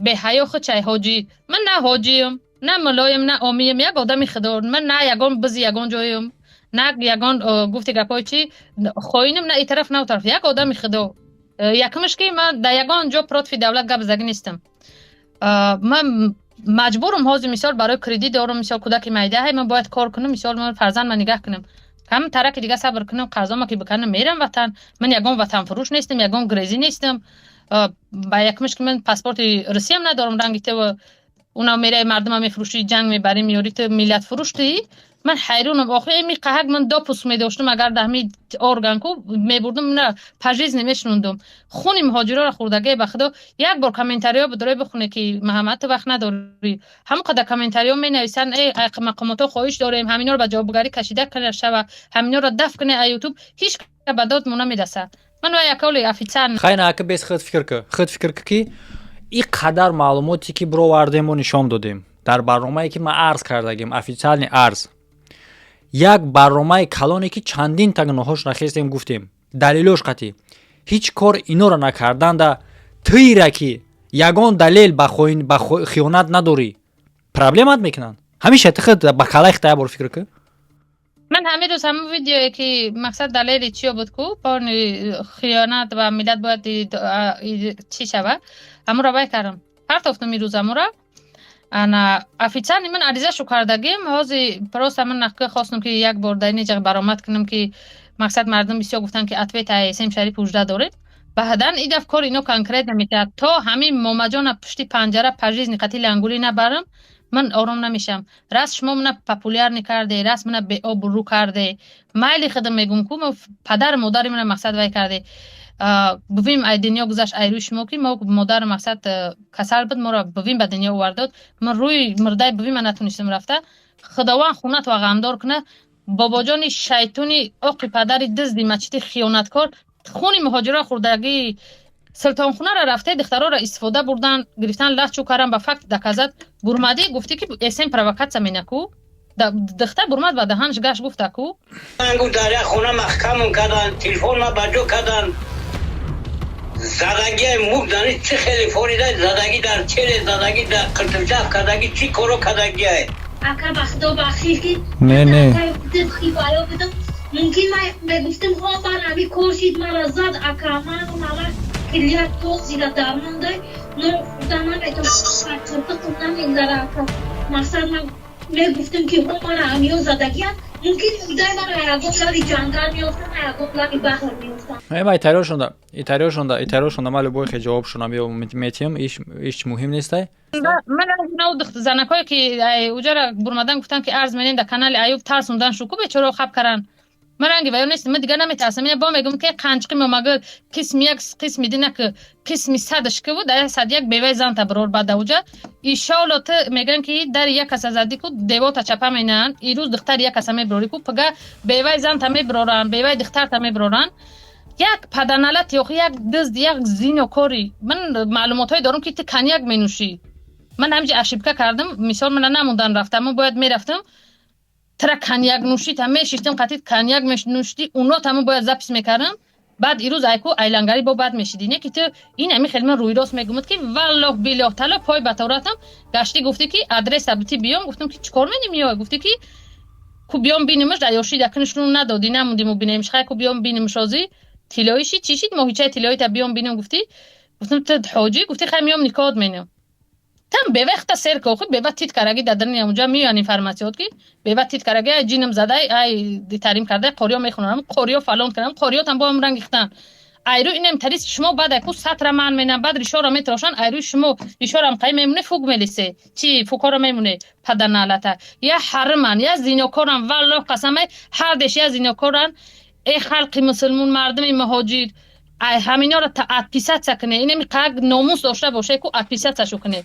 A: беҳаё хичай ҳоҷӣ. Ман на ҳоҷиюм, на мулоем, на омием, як одами худо. Ман на ягон бизи ягон ҷоюм, на ягон гуфти гапҳои чи хоинам, на и тараф, на у тараф, як одами худо. Якумш ки ман дар ягон ҷо против давлат гап задагӣ нестам. Ман маҷбурам ҳозир, мисол, барои кредит дорум, мисол, кӯдаки майдаҳай, ман бояд кор кунам, мисол, ман фарзанд ман нигаҳ кунам, кам тараки дига сабр кунам, қарзома ки биканам, мерам ватан. Ман ягон ватанфурӯш нестам, ягон грезӣ нестам. Ба якумш ки ман паспорти Русиям надорам, ранги ту уна мераи мардума мефурӯшӣ, ҷанг мебарӣ, меёрӣ, ту миллатфурӯш туӣ. Ман ҳайронам охи, эми қаҳак ман допуск медоштам, агар дар ҳами орган ку мебурдум, на пожизни мешунондум. Хуни муҳоҷироро хӯрдагие, ба худо. Як бор комментариҳо бидорӣ бихоне ки Маҳаммад, ту вақт надорӣ, ҳамон қадар комментариҳо менависанд: э мақомотҳо, хоҳиш дорем, ҳаминҳоро ба ҷавобгарӣ кашида кана шава, ҳаминҳоро даф куне а Ютуб. Ҳеҷ ба дод мо намерасад. Ман ва яколи официал.
B: Хай, на, ака, бес худ фикр ки, худ фикр ки ин қадар маълумоте ки бировардему, нишон додем дар барномае ки ман арз кардагим, официальный арз, як барномаи калоне ки чандин та гуноҳош нахестем, гуфтем, далелош қатӣ, ҳеҷ кор инора накарданда, тира ки ягон далел ба хиёнат надорӣ, проблемат мекунанд. Ҳамеша ти худ ба калаи хита як бор фикр ки.
A: Ман ҳамин рӯз ҳамон видеое, ки мақсад далели чиё буд ку, полный хиёнат ва миллат бояд чӣ шава, ҳамонро вай кардам, партофтам ирӯз ҳамонро. Ана официально ман аризашу кардагим. Ҳози просто ман нақка хостам, ки як бор дар инҷа баромад кунам, ки мақсад мардум бисёр гуфтанд, ки ответ СМ Шариф ужда доред. Баъдан и даф кор ино конкретно метиҳад. То ҳамин Момаҷона пушти панҷара пожизни қати лангулӣ набарам, ман ором намешавам. Раст, шумо мана популярный карде, раст, мана беобрӯ карде. Майли, худам мегум ку, падару модари мана мақсад вай карде. Бувим ай дунё гузашт ай рӯи шумо, ки мо модару мақсад касал буд, моро бувим ба дунё овардод. Ман рӯи мурдаи бувима натонистам рафта. Худованд хунатро ғамдор кунад, бобоҷони шайтони оқи падари дизди мачити хиёнаткор, хуни муҳоҷиро хӯрдагии султонхунаро рафтаи духтароро истифода бурдан, гирифтан, лахчу кардан, ба факт доказать бурмадӣ. Гуфтӣ, ки эсем провокация менаку, духта бурмад, ба даҳанш гашт, гуфта ку.
G: Гуфт, дар як хона маҳкамон кардан, телефон ма ба ҷо кардан, задагиай мук дани чӣ хеле форида, задагӣ дар челе, задагӣ дар қиртимчаф кардагӣ, чӣ коро кардагиай.
H: Ака, ба худо бахшиш, ки
B: Не, не.
H: Баё будам. Мумкин ман мегуфтам, ҳо, ман ҳами кор шид, мара зад, ака, ман мама килия тоқ зира дармондай, но хурда наметонам, қиртиқум намегзара, ака. Мақсад, ман мегуфтам, ки ҳо, мара ҳамиё задагиям, мумкин мурдаи мара ягон лаби ҷангал меёфтам, ягон лаби баҳр меёфтам.
B: Ма итариё шонда, итариё шонда, итариё шонда, ма любой хе ҷавоб шонам ё метиҳам, иш муҳим нестай.
A: Ман занакое, ки уҷара бурмадан, гуфтан, ки арз менем дар канали Аюб, тарсундан шу ку, бечоро хаб каран. Ман ранги ваё нестам, ман дигар наметарсам. Ина бо мегӯм, ки қанчиқи момагил қисми як, қисми дина, ки қисми садаш ки буд, ая сад як беваи занта бирор. Баъд ауҷа ишоло ту мегӯян, ки дари як каса задӣ ку, девота чапа менаҳанд. Ирӯз духтари як каса мебирорӣ ку, пага беваи занта мебироранд, беваи духтарта мебироранд. Як паданалат ёхи, як дизд, як зинокорӣ. Ман маълумотҳое дорам, ки ту коньяк менӯшӣ. Ман ҳамиҷа ошибка кардам, мисол, мана намондан рафтам, ман бояд мерафтам, тра коньяк нӯшӣ та мешиштам, қатид коньяк менӯшидӣ, уно тамон бояд запись мекардам. Баъд ирӯз айку айлангарӣ бо бад мешидӣ. Не ки ту ин ами хеле, ман рӯйрост мегумад, ки валлоҳ биллоҳ талло пой ба тавратам гаштӣ. Гуфтӣ, ки адреса бити биём. Гуфтам, ки чӣ кор менем ё? Гуфтӣ, ки ку биём бинемаш. Даёши дакнишну надодӣ, намондиму бинемш. Хай, ку биём бинемш. Озӣ тиллоӣ шид, чӣ шид, моҳичаи тиллоита биём бинем, гуфтӣ. Гуфтам, ту ҳоҷӣ? Гуфтӣ, хай, миём, никоҳот менем. Там бевехта сер ко, худ бева тит караги дадрни амуҷа меоян информатсиёт, ки бева тит караги, ай ҷинам задай, ай тарим кардай, қориё мехонам, қориё фалон кардам, қориётам бо ам ранг ихтан. Айрӯ инам тарис шумо. Баъд айку сатра ман менам, баъд ришоро метарошан айрӯи шумо, ришорам қай мемоне, фуг мелисе, чи фукоро мемоне. Паданалата я ҳарман, я зинокоран, валлоҳ қасамай, ҳардеш я зинокоран. Э халқи мусулмон, мардуми муҳоҷир, ай ҳаминоро отписаться куне. Инами қак номус дошта боше ку, отписаться куне.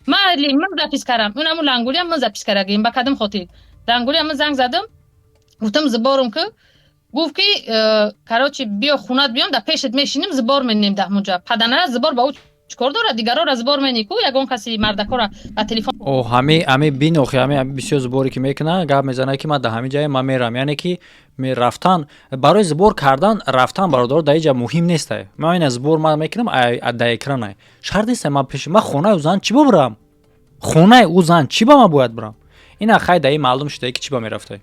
A: Майли, ман запись кардам, унаму лангулиам ман запись кардагим. Ба кадом хотир лангулиам ман занг задам, гуфтам, сборум ки. Гуфт, ки короче, биё хунат, биём, дар пешат мешинем, сбор менем даҳмуҷа. Паданара сбор ба ӯ чикор дорад? Дигарора сбор мени ку, ягон каси мардакора ба телефон.
B: О, ҳами бин, охи, ҳами бисёр сборе ки мекунад, гап мезанад, ки ман дар ҳамин ҷае ман мерам, яъне ки рафтан барои сбор кардан рафтан, бародаро, дар инҷа муҳим нестай. Ман ина сбор ман мекунам дар экранай, шарт нестай. Ман пеши ман хонаи ӯ зан чӣ бубурам? Хонаи ӯ зан чӣ ба ман бояд бурам? Ина хай, дар ин маълум шуда, ки чӣ ба мерафтай.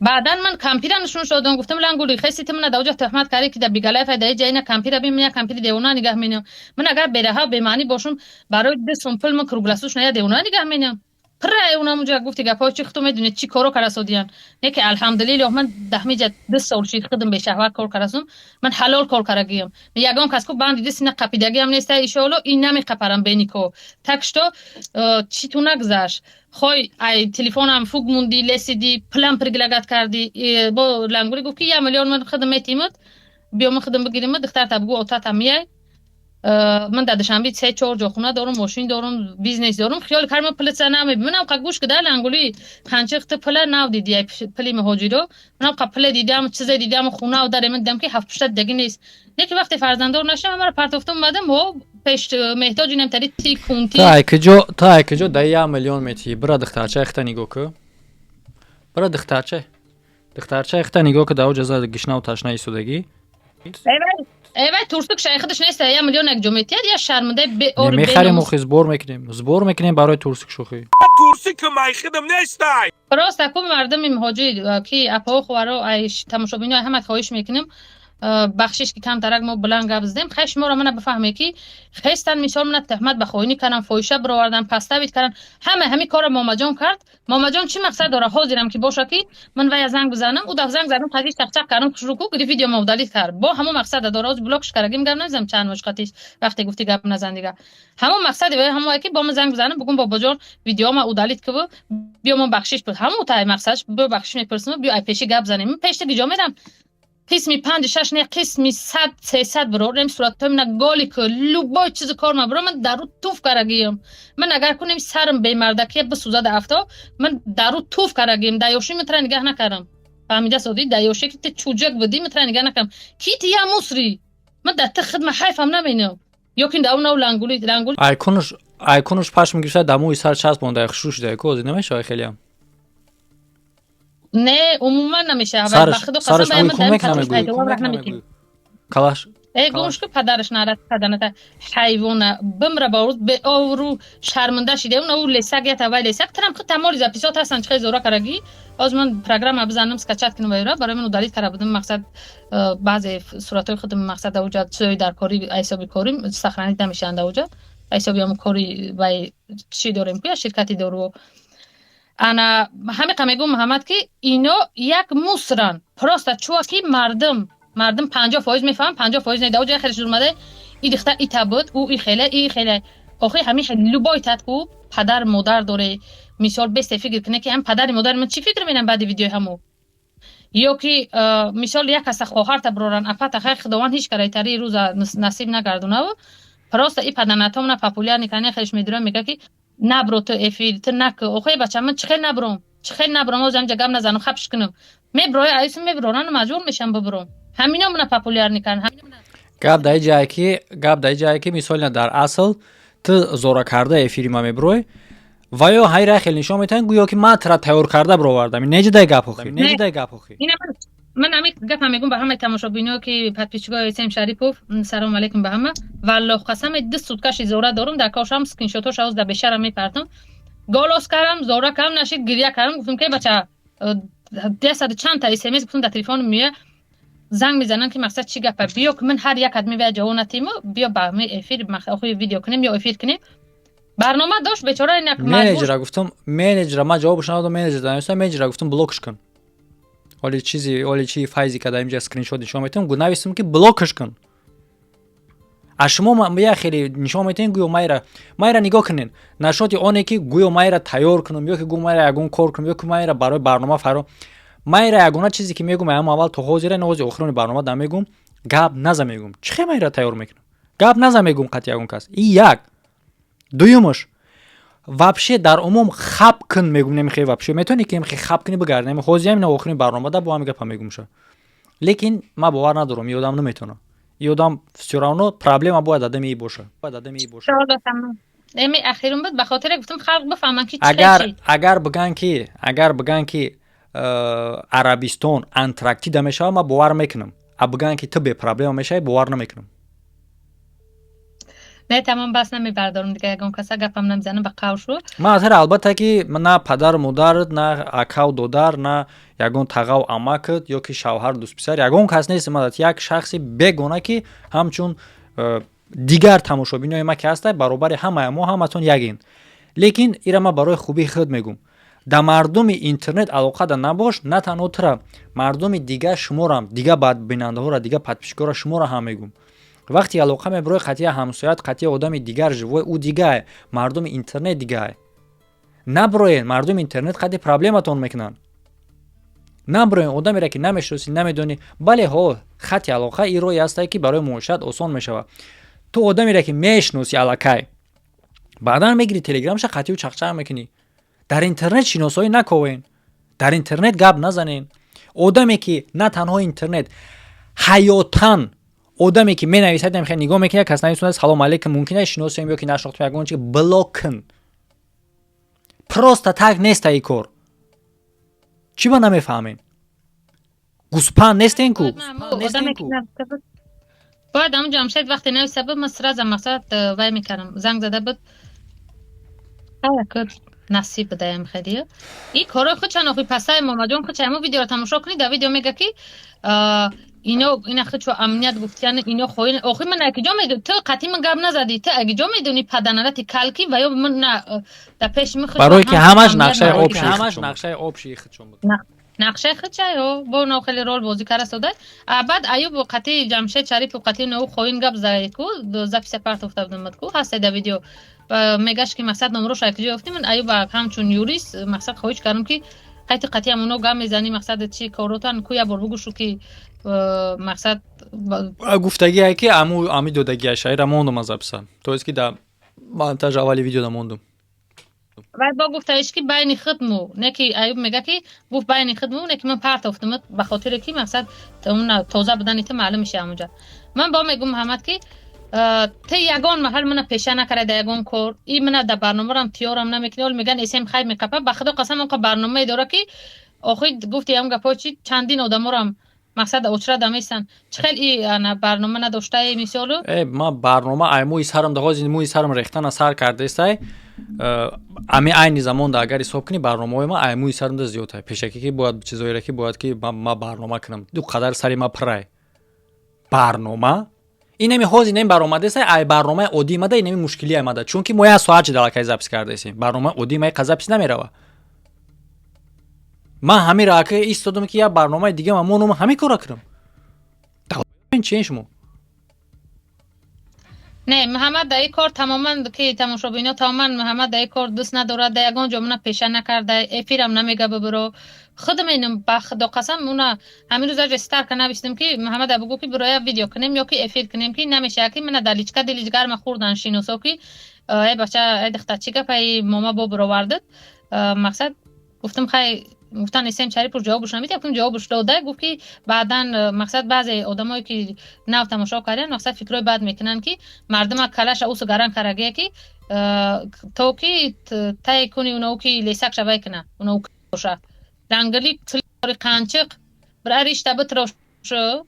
A: Баъдан ман кампира нишон шодам, гуфтам, лангули хеси, ту мана даоҷа туҳмат кардӣ, ки дар бигалайфа дар ҷа ина кампира бин, я кампири девона нигаҳ менам. Ман агар бераҳа бемаънӣ бошум, барои ду сум пул ман круглосуточно я девона нигаҳ менам? Пирра унамуҷа гуфти гапҳои чи, худто медонед, чӣ коро карасодиян. Не ки алҳамдулиллоҳ, ман даҳмиҷа 2 сол шид, худам бешаҳват кор карасум, ман ҳалол кор карагиям. Ягон кас ку банди дисина қапидагиам неста, иншоалло ин намеқапарам бенико. Так что чӣ ту нагзашт, хой, ай телефонам фуг мунди, лесиди, пулам предлагать кардӣ. Бо лангури гуфт, ки 1 миллион ман худам метимад, биё, ман худам бигиримад, духтарта бугӯ, отата мияй. Ман дар Душанбе се чор ҷо хона дорум, мошин дорум, бизнес дорум. Хиёл кардам, ман пулица намебинам. Манам қа гӯш кида, лангули ханчиқ, ту пула нав диди, ай пули муҳоҷиро. Манам қа пуле дидам, чизе дидам, хона дарем, дидам, ки ҳафт пушта дидаги нест. Не ки вақте фарзанддор нашам, маро партофтум, омадам ҳо пеш меҳтоҷ инам тари ти кунти.
B: Та ай киҷо, та ай киҷо дар 1 миллион метиҳӣ? Бира, духтарча ихта нигоҳ ку, бира, духтарча ихта нигоҳ ку, дар оҷа зада гишнаву ташна истодагӣ.
A: Эвай, турсук шайхидаш неста, 1 миллион як ҷо метиҳад, я шармандаи беор.
B: Мехарем охи, сбор мекунем, сбор мекунем барои турсук шӯхӣ.
F: Турсик майхидам нестай.
A: Просто ку мардуми муҳоҷир, ки апаҳо, хуваро, ай тамошобино, ҳама хоҳиш мекунем, бахшиш, ки камтарак мо баланд гап задем. Хай, шуморо мана бифаҳме, ки хестан, мисол, мана тӯҳмат ба хоинӣ кардам, фоҳиша бировардан, паставид кардан, ҳама ҳамин корро Момаҷон кард. Момаҷон чӣ мақсад дора? Ҳозирам ки боша, ки ман вая занг бизанам, ӯ даф занг задам, қатиш чақчақ кардам, хушрӯ гири, видео ма удалить кард. Бо ҳамон мақсада дора, ҳозир блокш кардагим, гап намезанам чанд мош қатиш. Вақте гуфти, гап назан дига. Ҳамон мақсади вая ҳамое, ки бо ман занг бизанам, бугум: «Бобоҷон, видеома удалить киву биё, мо бахшиш буд». Ҳамон тай мақсадш: биё, бахшиш мепурсим, биё, ай пеши гап занем. Пешта гиҷо медам? Қисми панҷ, шаш не, қисми 100, 300 бирор, ем суратҳои мана голи ку, любой чизи кор ма биро, ман дару туф карагием. Ман агар кунем, сарам бемардакия бисӯзада афто, ман дару туф карагием. Даёши ман тра нигаҳ накардам, фаҳмида содӣ? Даёше ки ту чӯҷак будӣ, ман тра нигаҳ накардам, ки ти я мусри. Ман дар ти хидма ҳайфам наменам, ё ки дар нав лангули лангули.
B: Айконуш, айконуш пашм гирифта, дар мӯи сар часпонда, хушрӯ шуда ку, ҳозир намешавад хелеам.
A: Не, умуман намешавад.
B: Сараш
A: ба худо
B: сараш
A: қасам,
B: мӯи кӯмак намегӯй, калаш.
A: Э, гумш ку, падараш нарат каданата, ҳайвона, бимра ба рӯз беовру шарманда шида. Уна ӯ лесак ята, вай лесак тарам худ тамоли записот ҳастанд, чихел зора карагӣ. Ҳозир ман программа бизанам, скачать кунам вайра барои ман удалить кара будам. Мақсад, баъзе суратҳои худам, мақсад, ауҷа чизои дар кори, ҳисоби корим сохранить намешаванд ауҷа, ҳисоби ҳамн кори вай чӣ дорем ку, я ширкати дору. Ана ҳамиқа мегӯм, Муҳаммад, ки ино як мусран, просто чуа ки мардум 50% мефаҳманд, 50% не. Даоҷа хеле шуд, омада и дихта ита буд, ӯ и хеле, и хеле. Охи ҳамин любой тат ку падар модар доре, мисол, бесте фикр куне, ки ҳам падари модари ман чӣ фикр менам баъди видеои ҳамо, ё ки мисол, як каса хоҳарта бироран, апата. Хай, худованд ҳеҷ карайтари рӯза насиб нагардонаву просто и паданатомна популярный кане. Хелеш медурам, мега, ки набро ту эфир, ту наку. Охе, бача, ман чӣ хел набром, чӣ хел набром? Ҳозир ҳамҷа гап назанам, хапш кунам, меброя, аюсум меброран, маҷбур мешам бибуром. Ҳамино мана популярный кан.
B: Гап дар ҷае ки, мисол, дар асл ту зора карда эфири ма мебурой ва ё ҳайра хел нишон метаҳем, гӯё ки ман тра тайёр карда бировардам. Неҷидай гап охи, неҷидай гап охи.
A: Ман ҳамин гапа мегӯм ба ҳамаи тамошобино, ки подписчикои Сем Шарипов, салому алейкум ба ҳама. Валлоҳ қасами, ду суткаши зора дорум дар кошам, скриншотош ҳоз дар бешара мепартам. Голос кардам, зора кардам, нашид, гиря кардам, гуфтам, ки бача, 200 чанд та смс, гуфтам, дар телефони мея занг мезанам, ки мақсад чӣ гапа, биё, ки ман ҳар як адми вая ҷавоб натиму, биё ба эфир, охи видео кунем ё эфир кунем. Барнома дошт бечора. Инак
B: менеҷера гуфтам, менеҷера ман ҷавобаш надодам, менеҷер даниста, менеҷера гуфтам, блокш кун. Оли чизи, оли чи файзи када, инҷа скриншот нишон метиҳам, гу нависам, ки блокш кун. А шумо я хеле нишон метиҳем, гӯё майра нигоҳ кунен, нашоти оне ки гӯё майра тайёр кунам, ё ки гӯ майра ягон кор кунам, ё ки майра барои барнома фаро. Майра ягона чизе ки мегӯм, аям аввал то ҳозира, ҳози охирони барнома да мегӯм: гап наза. Мегӯм, чӣ хел майра тайёр мекунам? Гап наза, мегӯм, қатъи ягон кас. И як дуюмаш, вообще дар умум хаб кун, мегӯм, намехе, вообще метавонӣ ки мехе хаб кунӣ, бигард. Ҳозиам ина охирини барномада бо ҳами гапа мегӯмша, лекин ман бовар надорам, и одам наметавонам, и одам всё равно проблема бояд адами и боша, бояд адами и боша.
A: Эми ахирум буд, ба хотире гуфтам, халқ бифаҳманд, ки
B: Агар биган ки Арабистон Антарктида мешавад, ман бовар мекунам, а биган ки ту бепроблема мешавӣ, бовар намекунам.
A: Не, тамом, бас, намебардорам дига, ягон каса гапам намезанам, ба қавр шу.
B: Ман азҳар, албатта, ки на падару модарат, на акаву додар, на ягон тағаву амакат, ё ки шавҳар, дӯстписар, ягон кас нест. Ман як шахси бегона, ки ҳамчун дигар тамошобинои ма ки ҳаста, баробари ҳамаи мо, ҳаматон ягин. Лекин ира ман барои хубии худ мегӯм: да мардуми интернет алоқада набош. На танҳо тура, мардуми дигар шуморам, дигар бинандаҳоро, дигар подписчикоро, шуморо ҳам мегӯм: вақте алоқа мебарои қатъия ҳамсоят, қатъия одами дигар, живой, ӯ дигае, мардуми интернет дигае. Наброен, мардуми интернет қадри проблематон мекунанд. Наброен одамере ки намешиносӣ, намедонӣ. Бале, ҳо, хати алоқа ин роҳе ҳастае, ки барои муошират осон мешавад. Ту одамере ки мешиносӣ аллакай, баъдан мегири телеграмша, қатъиу чақчақ мекунӣ. Дар интернет шиносоӣ наковен, дар интернет гап назанен. Одаме ки на танҳо интернет, ҳаётан одаме ки менависад, намехе, нигоҳ мекунад, кас нависонад салом алейкум, мумкин аст шиносем ё ки нашинохтем, ягон чи, блок кун. Просто так неста и кор. Чӣ ба намефаҳмем? Гуспанд нестен ку.
A: Бояд ҳамун Ҷамшед вақте нависа буд, ман сразу, мақсад, вай мекардам, занг зада буд. Насиб бидаям хеле. И корҳои худшан охи пасай Муҳаммадҷон худша ҳамон видеоро тамошо кунӣ, дар видео мега, ки ино ина худшо амният гуфтиян, ино хоин. Охи ман акиҷо медон, ту қатъи ман гап назадӣ, ту агиҷо медонӣ паданалати калки ва ё ман на дар пеши ман.
B: Барое ки ҳамаш нақшаи общий, ҳамаш нақшаи общий худшон буд.
A: Нақшаи худшаё бо но хеле рол бозӣ карда сода. Баъд Аюб қатъи Ҷамшед Шарипов қатъи но хоин гап зад ку, запись а партофта будам ку, ҳасте дар видео. Мегашт, ки мақсад номрош акиҷо ёфтим. Ман Аюб ҳамчун юрист мақсад хоҳиш кардам, ки қайти қатъи ҳамоно гап мезанӣ, мақсад чи коротан ку, як бор бугӯшу, ки мақсад.
B: Гуфтагие, ки аму ами додагиаш айра мондум аз запись а, то есть ки да монтаж аввали видео да мондум.
A: Вай бо гуфтаиш, ки байни худму не, ки Аюб мега, ки гуфт байни худму не, ки ман партофтам ба хотире, ки мақсад тоза будани ту маълум меша ҳамонҷа. Ман бо мегӯм, Муҳаммад, ки ту ягон маҳал мана пеша накарда дар ягон кор, и мана дар барномарам тиёрам намекунӣ. Ол меган эсем хай меқапа, ба худо қасам, онқа барномае дора, ки охи гуфти ҳам гапҳо чи чандин одаморам мақсад очрада местан. Чӣ хел и ана барнома надоштаи, мисолу?
B: Э, ма барнома ай мӯи сарам даҳози мӯи сарам рехтана сар кардестай. Ами айни замонда агар ҳисоб кунӣ, барномаҳои ма ай мӯи сарам да зиёдтай. Пешакӣ ки бояд чизоере, ки бояд ки ма барнома кунам, ду қадар сари ма пирай барнома. Инами ҳозир инами баромадесай, ай барномаи оддӣ мада инами мушкилӣ омада, чунки мо як соат чи далакай запись кардаесем. Барномаи оддӣ ма қа запись намерава. Ман ҳамира ака истодам, ки як барномаи дига ма монум, ҳамин кора кунам. Чиен шумо?
A: Не, Муҳаммад дар ин кор тамоман, ки тамошобино, тамоман Муҳаммад дар ин кор дӯст надорад, дар ягон ҷо мана пеша накарда, эфирам намега бибиро. Худам инам, ба худо қасам, уна ҳамин рӯз аже старка навиштем, ки Муҳаммада бугӯ, ки бироя видео кунем ё ки эфир кунем, ки намешава, ки мана дар личка дили ҷигарма хӯрдан шиносо, ки эй бача, эй духтар, чӣ гапа и мома бо бировардад. Мақсад гуфтам, хай, гуфтан Эсем Шарипов ҷавобаш намедиҳад. Гуфтам, ҷавобаш дода, гуфт, ки баъдан мақсад баъзе одамое, ки нав тамошо карданд, мақсад фикрҳои бад мекунанд, ки мардума калаша усу гаран карагия, ки то ки тай куни уно ки лесак шавай куна уно боша рангали қанчиқ бира ришта битрошу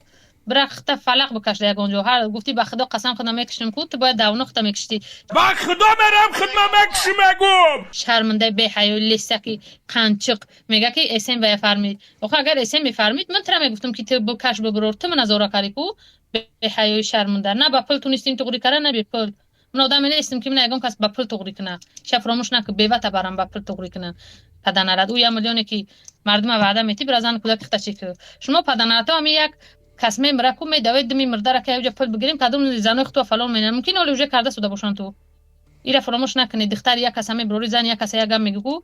A: бира хита фалақ бикашда ягон ҷо. Ҳар гуфтӣ, ба худо қасам, худам мекушем ку, ту бояд давно хита мекуштӣ.
F: Ба худо мерам, худма мекуши, мегум.
A: Шармандаи беҳаёи лесаки қанчиқ мега, ки эсем вая фармид. Охо, агар эсем мефармид, ман тра мегуфтам, ки ту бикаш, бибирор, ту мана зора карди ку, беҳаёи шарманда. На ба пул тунистим туғрӣ кара, на бепул. Ман одаме нестам, ки мана ягон кас ба пул туғрӣ куна. Ша фаромӯш накун, бевата барам ба пул туғрӣ куна. Паданарад ӯ як миллионе, ки мардума ваъда метӣ, бира зан кӯдаки хита чӣ ку. Шумо паданарато ҳами як кас мемира ку, медавед думи мирдара, ки уҷа пул бигирем, кадом занои худту фалон менам. Мумкин оли уже карда суда бошанд. Ту ира фаромӯш накунӣ, духтари як каса мебирори, зани як каса як гап мегӯ,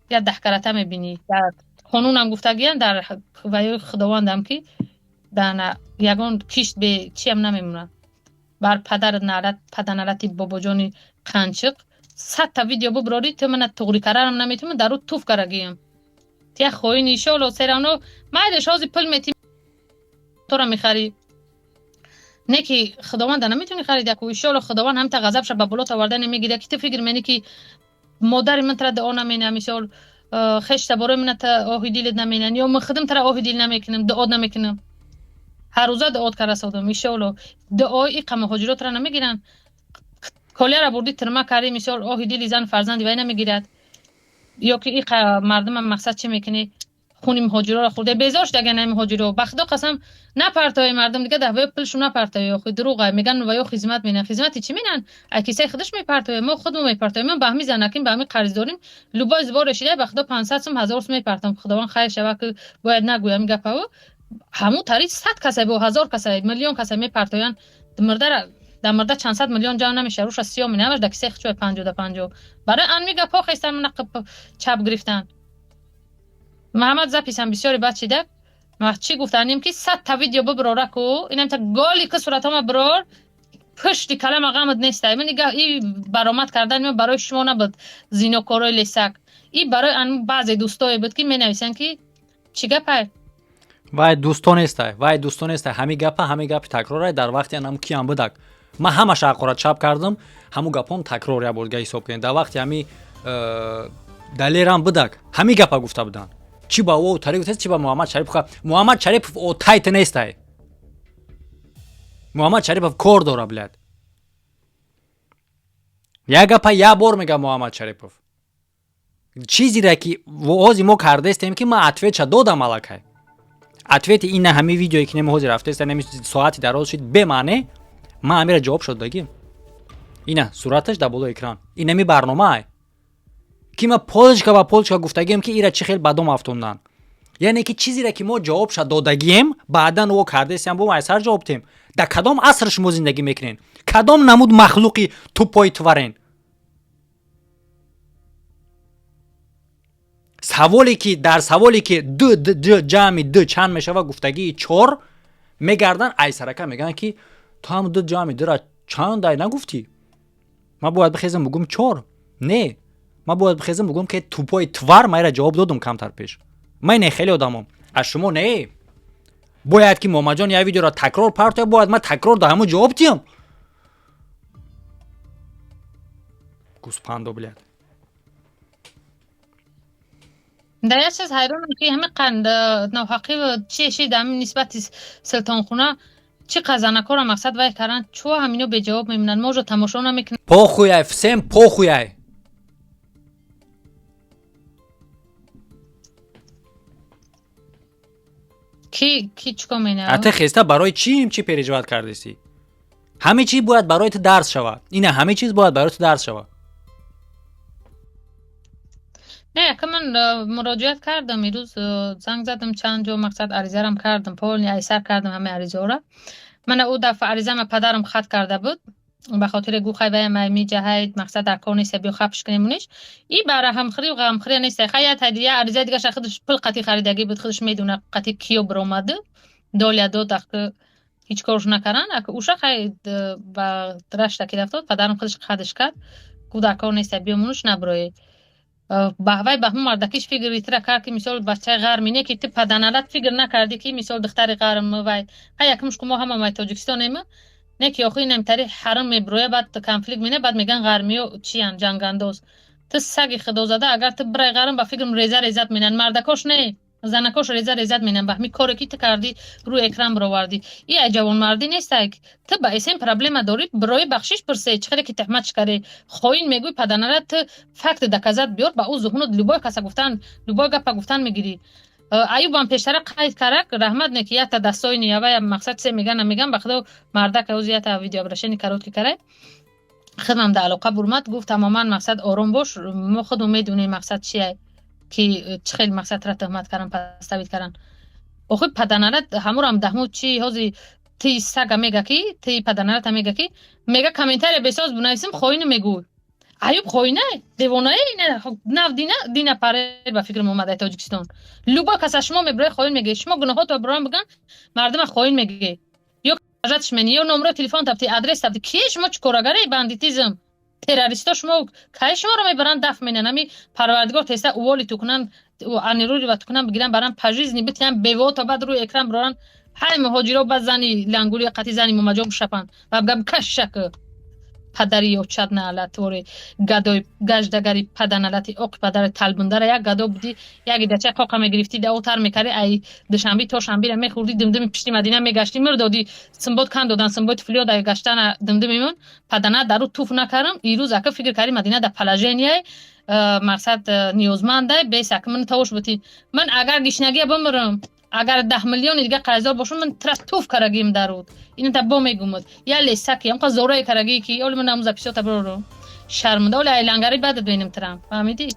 A: як даҳкарата мебинӣ. Дар қонунам гуфтагиян, дар ваёи худовандам, ки дар ягон кишт бе чиам намемонад. Бар падарат наълат, паданалати бобоҷони қанчиқ. 100-та видео буброрӣ, ту мана туғрӣ карарам наметавонӣ, дар ӯ туф карагиям. Ту як хоини, иншоалло серавно майлеш ҳози пул метӣ, тора мехарӣ, не ки худованда наметавонӣ харид яку. Иншоалло худованд ҳамта ғазабша ба боло оварда намегирад, ки ту фикр менӣ, ки модари ман тара дуо намена, мисол хешта борои мана та оҳи дилет наменан, ё ман худам тара оҳи дил намекунам, дуо намекунам. Ҳар рӯза дуот карда содам. Иншоалло дуои иқа муҳоҷиротра намегиранд. Колияра бурдӣ, тирма кардӣ, мисол оҳи дили зан фарзанди вай намегирад, ё ки иқа мардума мақсад чӣ мекунӣ? Хуни муҳоҷироро хӯрда безор шуда на муҳоҷиро. Ба худо қасам, напартои мардум дига дар ваё пулшу напартои. Охи дурӯға меган, ваё хизмат менан. Хизмати чӣ менан? Ай кисаи худаш мепартоя, мо худмо мепартоем. Ман ба ҳами занаким, ба ҳами қарз дорим. Любой збор решида, ба худо, 500 сум, 1000 сум мепартам. Худованд хайр шава, ки бояд нагӯям гапао. Ҳамун тари 100 каса бо 1000 каса, миллион каса мепартоянд. Мурдара дар мурда чанд сад миллион ҷамъ намеша, руша сиём менамаш дар кисаи хучои 50-50. Барои анми гапҳо хестан, мана чап гирифтан. Муҳаммад запись ам бисёре бад шида. Ма чӣ гуфтанем, ки 100-та видео биброра ку, инам та голи ки суратҳома бирор, пушти калама ғамат нестай. Ман и баромад кардан ма барои шумо набуд, зинокорои лесак. И барои ан баъзе дӯстое буд, ки менависанд, ки чӣ гапай.
B: Вай дӯсто нестай, вай дӯсто нестай. Ҳами гапа, ҳами гапи такрорай. Дар вақти анам киам будак, ман ҳамаша ақора чап кардам, ҳамун гапҳом такрор. Як бор дига ҳисоб кунед, дар вақти ҳами Далерам будак, ҳами гапа гуфта буданд. Чӣ ба о тари гуфтаст, чӣ ба Муҳаммад Шарипов? Муҳаммад Шарипов отайт нестай. Муҳаммад Шарипов кор дора, блядь. Як гапа як бор мега Муҳаммад Шарипов. Чизере ки ҳози мо кардаистем, ки ман ответ ша додам аллакай. Ответ и ина ҳамин видеое ки неми ҳозир рафтаиста, неми соати дароз шид, бемаъне. Ман ҳамира ҷавоб шод дагим. Ина сураташ дар болои экран. Инами барномаай, ки ман полочка ба полочка гуфтагием, ки ира чӣ хел ба дом афтондан. Яъне ки чизере ки мо ҷавобша додагием, баъдан о кардаистем, бо айсар ҷавоб тем. Дар кадом аср шумо зиндагӣ мекунед? Кадом намуд махлуқи тупои тварен? Саволе ки дар саволе ки ду ҷамъи ду чанд мешава, гуфтагии чор мегардан, айсарака мегӯянд, ки ту ҳам ду ҷамъи дура чанд ай нагуфтӣ. Ман бояд бихезам, бугум чор? Не, ман бояд бихезам, бугум, ки тупои твар, ман ира ҷавоб додум камтар пеш. Ман не, хеле одамом аз шумо не бояд ки Момаҷон як видеоро такрор партоя, бояд ман такрор дар ҳамон ҷавоб диҳам. Гӯспандо, блядь.
A: Дар як чиз ҳайронам, ки ҳамин қанд ноҳақӣ чи шид ҳамин нисбати Султонхона, чӣ қазанакора мақсад вай кардан, чо ҳамино беҷавоб мемонанд, мо ужо тамошо намекунем.
B: Похуй ай, всем похуй ай.
A: Ки чикор менавад?
B: Ате хеста барои чӣ чӣ переживать кардисӣ? Ҳаме чиз бояд барои ту дарс шавад. Ина ҳаме чиз бояд барои ту дарс шавад.
A: Не, яка ман муроҷиат кардам, ирӯз занг задам чанд ҷо, мақсад аризарам кардам, полни айсар кардам ҳамаи аризаҳоро. Мана ӯ дафъа аризама падарам хат карда буд, ба хотире гу хай вая май миҷаҳайд, мақсад дар кор неста, биё хапш кунемуниш. И бара ҳамхӯрию ғамхӯрия неста. Хай я тайди я аризаи дигаша худаш пул қатӣ харидагӣ буд, худаш медона қатӣ киё биромаду долия дод, аку ҳеҷ корш накардан. Аку уша хай ба рашта ки рафтод, падарам худаш қадш кард, гу дар кор неста, биёмунуш набироед. Баҳвай баҳму мардакиш фикр итра кард, ки мисол бачаи ғарми не, ки ту паданалат фикр накардӣ, ки мисол духтари ғарм вай ҳай якмуш ку мо ҳама май тоҷикистонем, не ки охи инам тари ҳарм меброя, баъд конфликт мене, баъд меган ғармиё чиян, ҷангандоз. Ту саги худозада, агар ту бирай ғарм, ба фикрам реза резат менан мардакош, не, занакош реза резат менан ба ҳами коре ки ту кардӣ, рӯи экран бировардӣ. И ай ҷавонмардӣ нестай. Ту ба эсен проблема дорӣ, бирои бахшиш пурсе, чӣ хеле ки тӯҳмат шикарӣ, хоин мегӯй, паданара. Ту факт доказать биёр, ба ӯ зуҳунут любой каса гуфтан, любой гапа гуфтан мегирӣ. Аюбам пештара қайд карак, раҳмат, не ки якта дастои ниявая мақсад се меган, намеган, ба худо мардак ҳози якта видеообращение короткий карай, худам да алоқа бурмад, гуфт тамоман мақсад ором бош, мо худмо медонем мақсад чия, ки чӣ хел мақсад тра тӯҳмат кардан, поставить кардан. Охи паданарат ҳамурам даҳму чи ҳози ти сага мега, ки ти паданарата мега, ки мега комментария бесоз бинависим, хоину мегӯй. Аюб хоина, девонае, нав дина дина парер ба фикрам омадаи Тоҷикистон. Любой кас аз шумо мебирои, хоин меге. Шумо гуноҳото бироям биган, мардума хоин меге. Ё ажатш мени, ё номро телефон табти, адрес табти. Кие шумо, чӣ корагаре бандитизм? Террористо шумо кай шуморо мебаранд, даф менан, ами парвардигор теста уволи ту кунан, анирури ва ту кунан, бигиран баран пажизни битиям бевото, баъд рӯи экран бироран, ҳай муҳоҷиро, баъд зани лангури қати зани момаҷон бишапанд ва бигам кашшак падари ёчат наалатвори гадои гаждагари паданалати оқи падари талбундара. Як гадо будӣ, як идача қоқа мегирифтӣ, да отар мекардӣ, ай душанби то шанбира мехӯрдӣ, димдими пишти Мадина мегаштӣ, мирдодӣ, симбод кан додан, симбоди флиёда гаштана димдимимон падана дару туф накарам. Ирӯз ака фикр кардӣ, Мадина да положение мақсад ниёзмандай бес, ака ман тавош бутӣ. Ман агар гишнагия бимирам, агар 10 миллиони дига қарздор бошам, ман тра туф карагим даруд. Ината бо мегумад я лесаки амқа зорае карагӣ, ки оли ман амуза писота бирору шарманда, оли айлангари бадат бинем трам, фаҳмидӣ?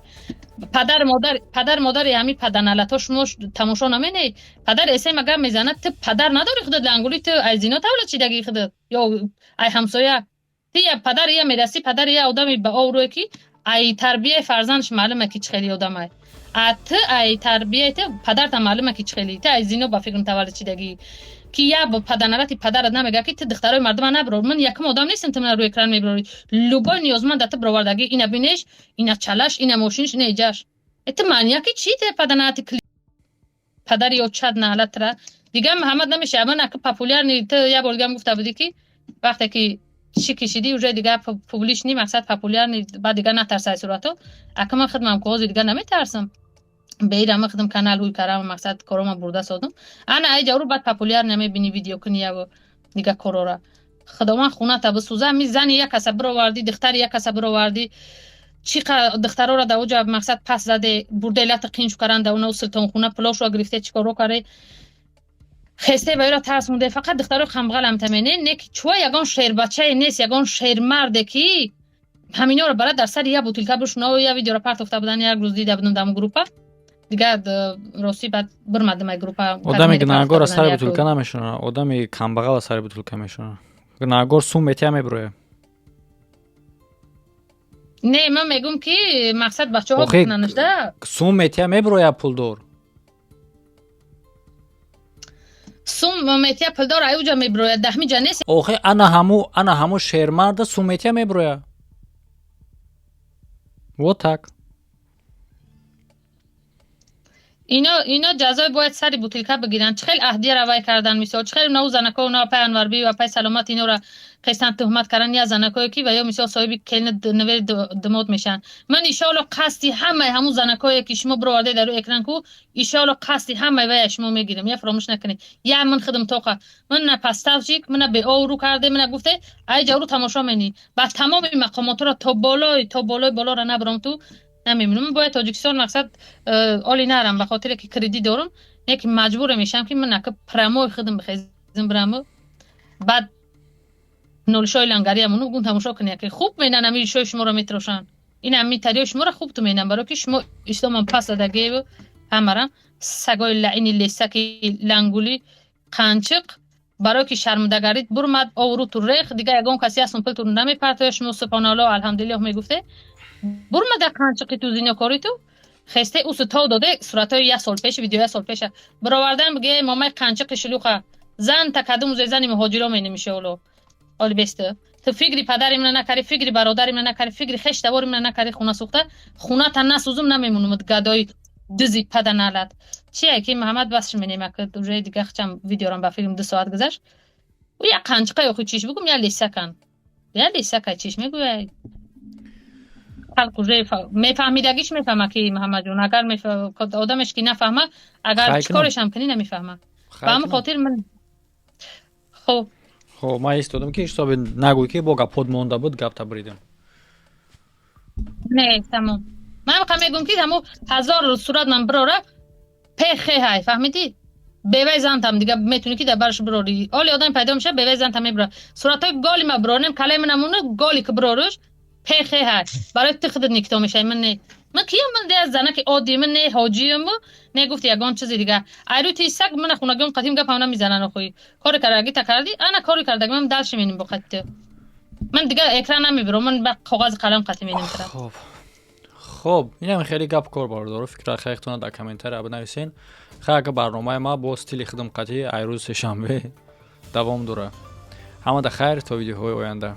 A: Падар модар, падар модари ҳами паданалато шумо тамошо намене. Падар эсем агар мезанад, ту падар надори худат, лангули, ту ай зино тавлад чидагии худат ё ай ҳамсоя. Ти я падар я мерасӣ, падар я одами ба обрӯе, ки ай тарбияи фарзандаш маълума, ки чӣ хели одамай. А ту ай тарбияи ту падарта маълума, ки чӣ хели ту ай зино ба фикрам таваллуд шидагӣ, ки я паданалати падарат намега, ки ту духтарои мардума набирор. Ман якум одам нестам, ту мана рӯи экран мебирорӣ, любой ниёзманда ту бировардагӣ, ина бинеш, ина чалаш, ина мошинш, ина иҷаш. Э, ту маньяки чӣ, те паданалати падари ёчат наалатра. Дига Муҳаммад намеша, ман ака популярный. Ту як бор дигам гуфта будӣ, ки вақте ки чӣ кишидӣ, уже дига публичный, мақсад популярный, баъд дига натарсай сурато. Ака ман хидмам ку ҳозир дига наметарсам, беира ман хидм канал ҳуй карам, мақсад корома бурда содам. Ана ай ҷавру баъд популяр намебинӣ, видео кунӣ яву дига корора. Худованд хуната бисӯза, ми зани як каса бировардӣ, духтари як каса бировардӣ. Чӣ духтарора да оҷа мақсад пас заде, бурде, лати қинч каранда, уна султонхуна пулошро гирифте, чӣ коро карде, хесте ба ёра тарс мунде. Фақат духтаро камбағал тамене не ки чуа ягон шербачае нест, ягон шермарде ки ҳаминёро бара дар сари я бутилка бишуна. Я видеоро партофта будан, як рӯз дида будам дар группа. Дигар ростӣ баъд бирмадам ай группа.
B: Одами гунаҳгор аз сари бутилка намешуна, одами камбағал аз сари бутилка мешуна. Гунаҳгор сум метия, мебироя.
A: Не, ман мегӯм ки мақсад бачаҳо бикунанашда.
B: Сум метия, мебироя пулдор.
A: Сум метия, пулдор аюҷа мебирояд, даҳмиҷа нест.
B: Охи, ана ҳаму шермарда сум метия, мебироя. Вот так.
A: Ино ҷазои бояд сари бутилка бигиранд. Чӣ хел аҳдияра вай кардан, мисол, чӣ хел нау занако, на пай Анварби ва пай Саломат инора қестан туҳмат кардан, я занакое ки ва ё мисол соҳиби келни навери димод мешаванд. Ман иншоалло қасди ҳамаи ҳамун занакое ки шумо бироварде дар рӯи экран ку, иншоалло қасди ҳамаи вая шумо мегирем. Я фаромӯш накунед, я ман худам тоқа ман на поставщик, мана беоврӯ карде, мана гуфте ай ҷавру тамошо менӣ ба тамоми мақомотро то болои болора набаром, ту намемонам. Ман бояд Тоҷикистон мақсад оли нарам, ба хотире ки кредит дорам, не ки маҷбуре мешавам ки ман ака прямой худам бихезам, бираму баъд нолишои лангариамону гун тамошо кунед, ки хуб менан ами шои шуморо метирошанд, ин ами тариёи шуморо хуб ту менан, барои ки шумо исломам пас задагиеву ҳамарам сагои лаини лесаки лангули қанчиқ, барое ки шармдагарит бурмад, овру ту рех. Дига ягон каси ҳастон пул ту намепартоя. Шумо субҳоналло, алҳамдулиллоҳ мегуфте, бурмада қанчиқи ту, зинокори ту хесте усу тов доде, суратҳои як сол пеш, видео як сол пеша бировардан, биге момаи қанчиқи шилуха зан такадум узе зани муҳоҷиро менемишеоло оли бесту. Ту фикри падари мана накари, фикри бародари мана накари, фикри хештавори мана накари. Хуна сӯхта, хуната насӯзум, намемонумад. Гадои дузи пада налад чие ки Муҳаммад басш менем, ак уже дига хчам видеорам ба филм 2 соат гузашт. Ӯ як қанчиқа ёхи чиш бугум, я лесакан, я лесака чиш мегӯяй. Халқ уже мефаҳмидагиш мефаҳма ки Муҳаммадҷон, агар одамеш ки нафаҳма, агар чӣ корешам кунӣ, намефаҳма. Ба ҳамин хотир ман хоб.
B: Хоб, ман истодам ки ҳисоби нагӯй ки бо гапот монда буд, гап табридем.
A: Не, тамом. Ман ҳам мегӯм ки ҳамо ҳазор сурат ман бирора пехе ҳай, фаҳмидӣ? Бевай зантам дига метунӣ ки дар бараш бирорӣ. Оли одам пайдо меша, бевай зантам мебира, суратҳои голи ма биронем, калаи манамуна голи ки бироруш пехе ҳай. Барои ту худат никто мешавӣ. Ман не, ман киям? Ман де занаки оддӣ, ман не ҳоҷиям, не гуфти ягон чизи дига. Айрӯи ти саг мана хунагиём қатим гапам намезанан. Охӯи кори кардаги та кардӣ, ана кори кардаги ман дальше менем бо қати ту. Ман дига экран намебирам, ман ба коғази қалам қати менем тара.
B: Хоб, инам хеле гап кор, бародаро. Фикра хайхтона дар комментария бинависен. Хай, ага барномаи ма бо стили худам қатӣ айрӯзи сешанбе давом дора. Ҳамада хайр, то видеоҳои оянда.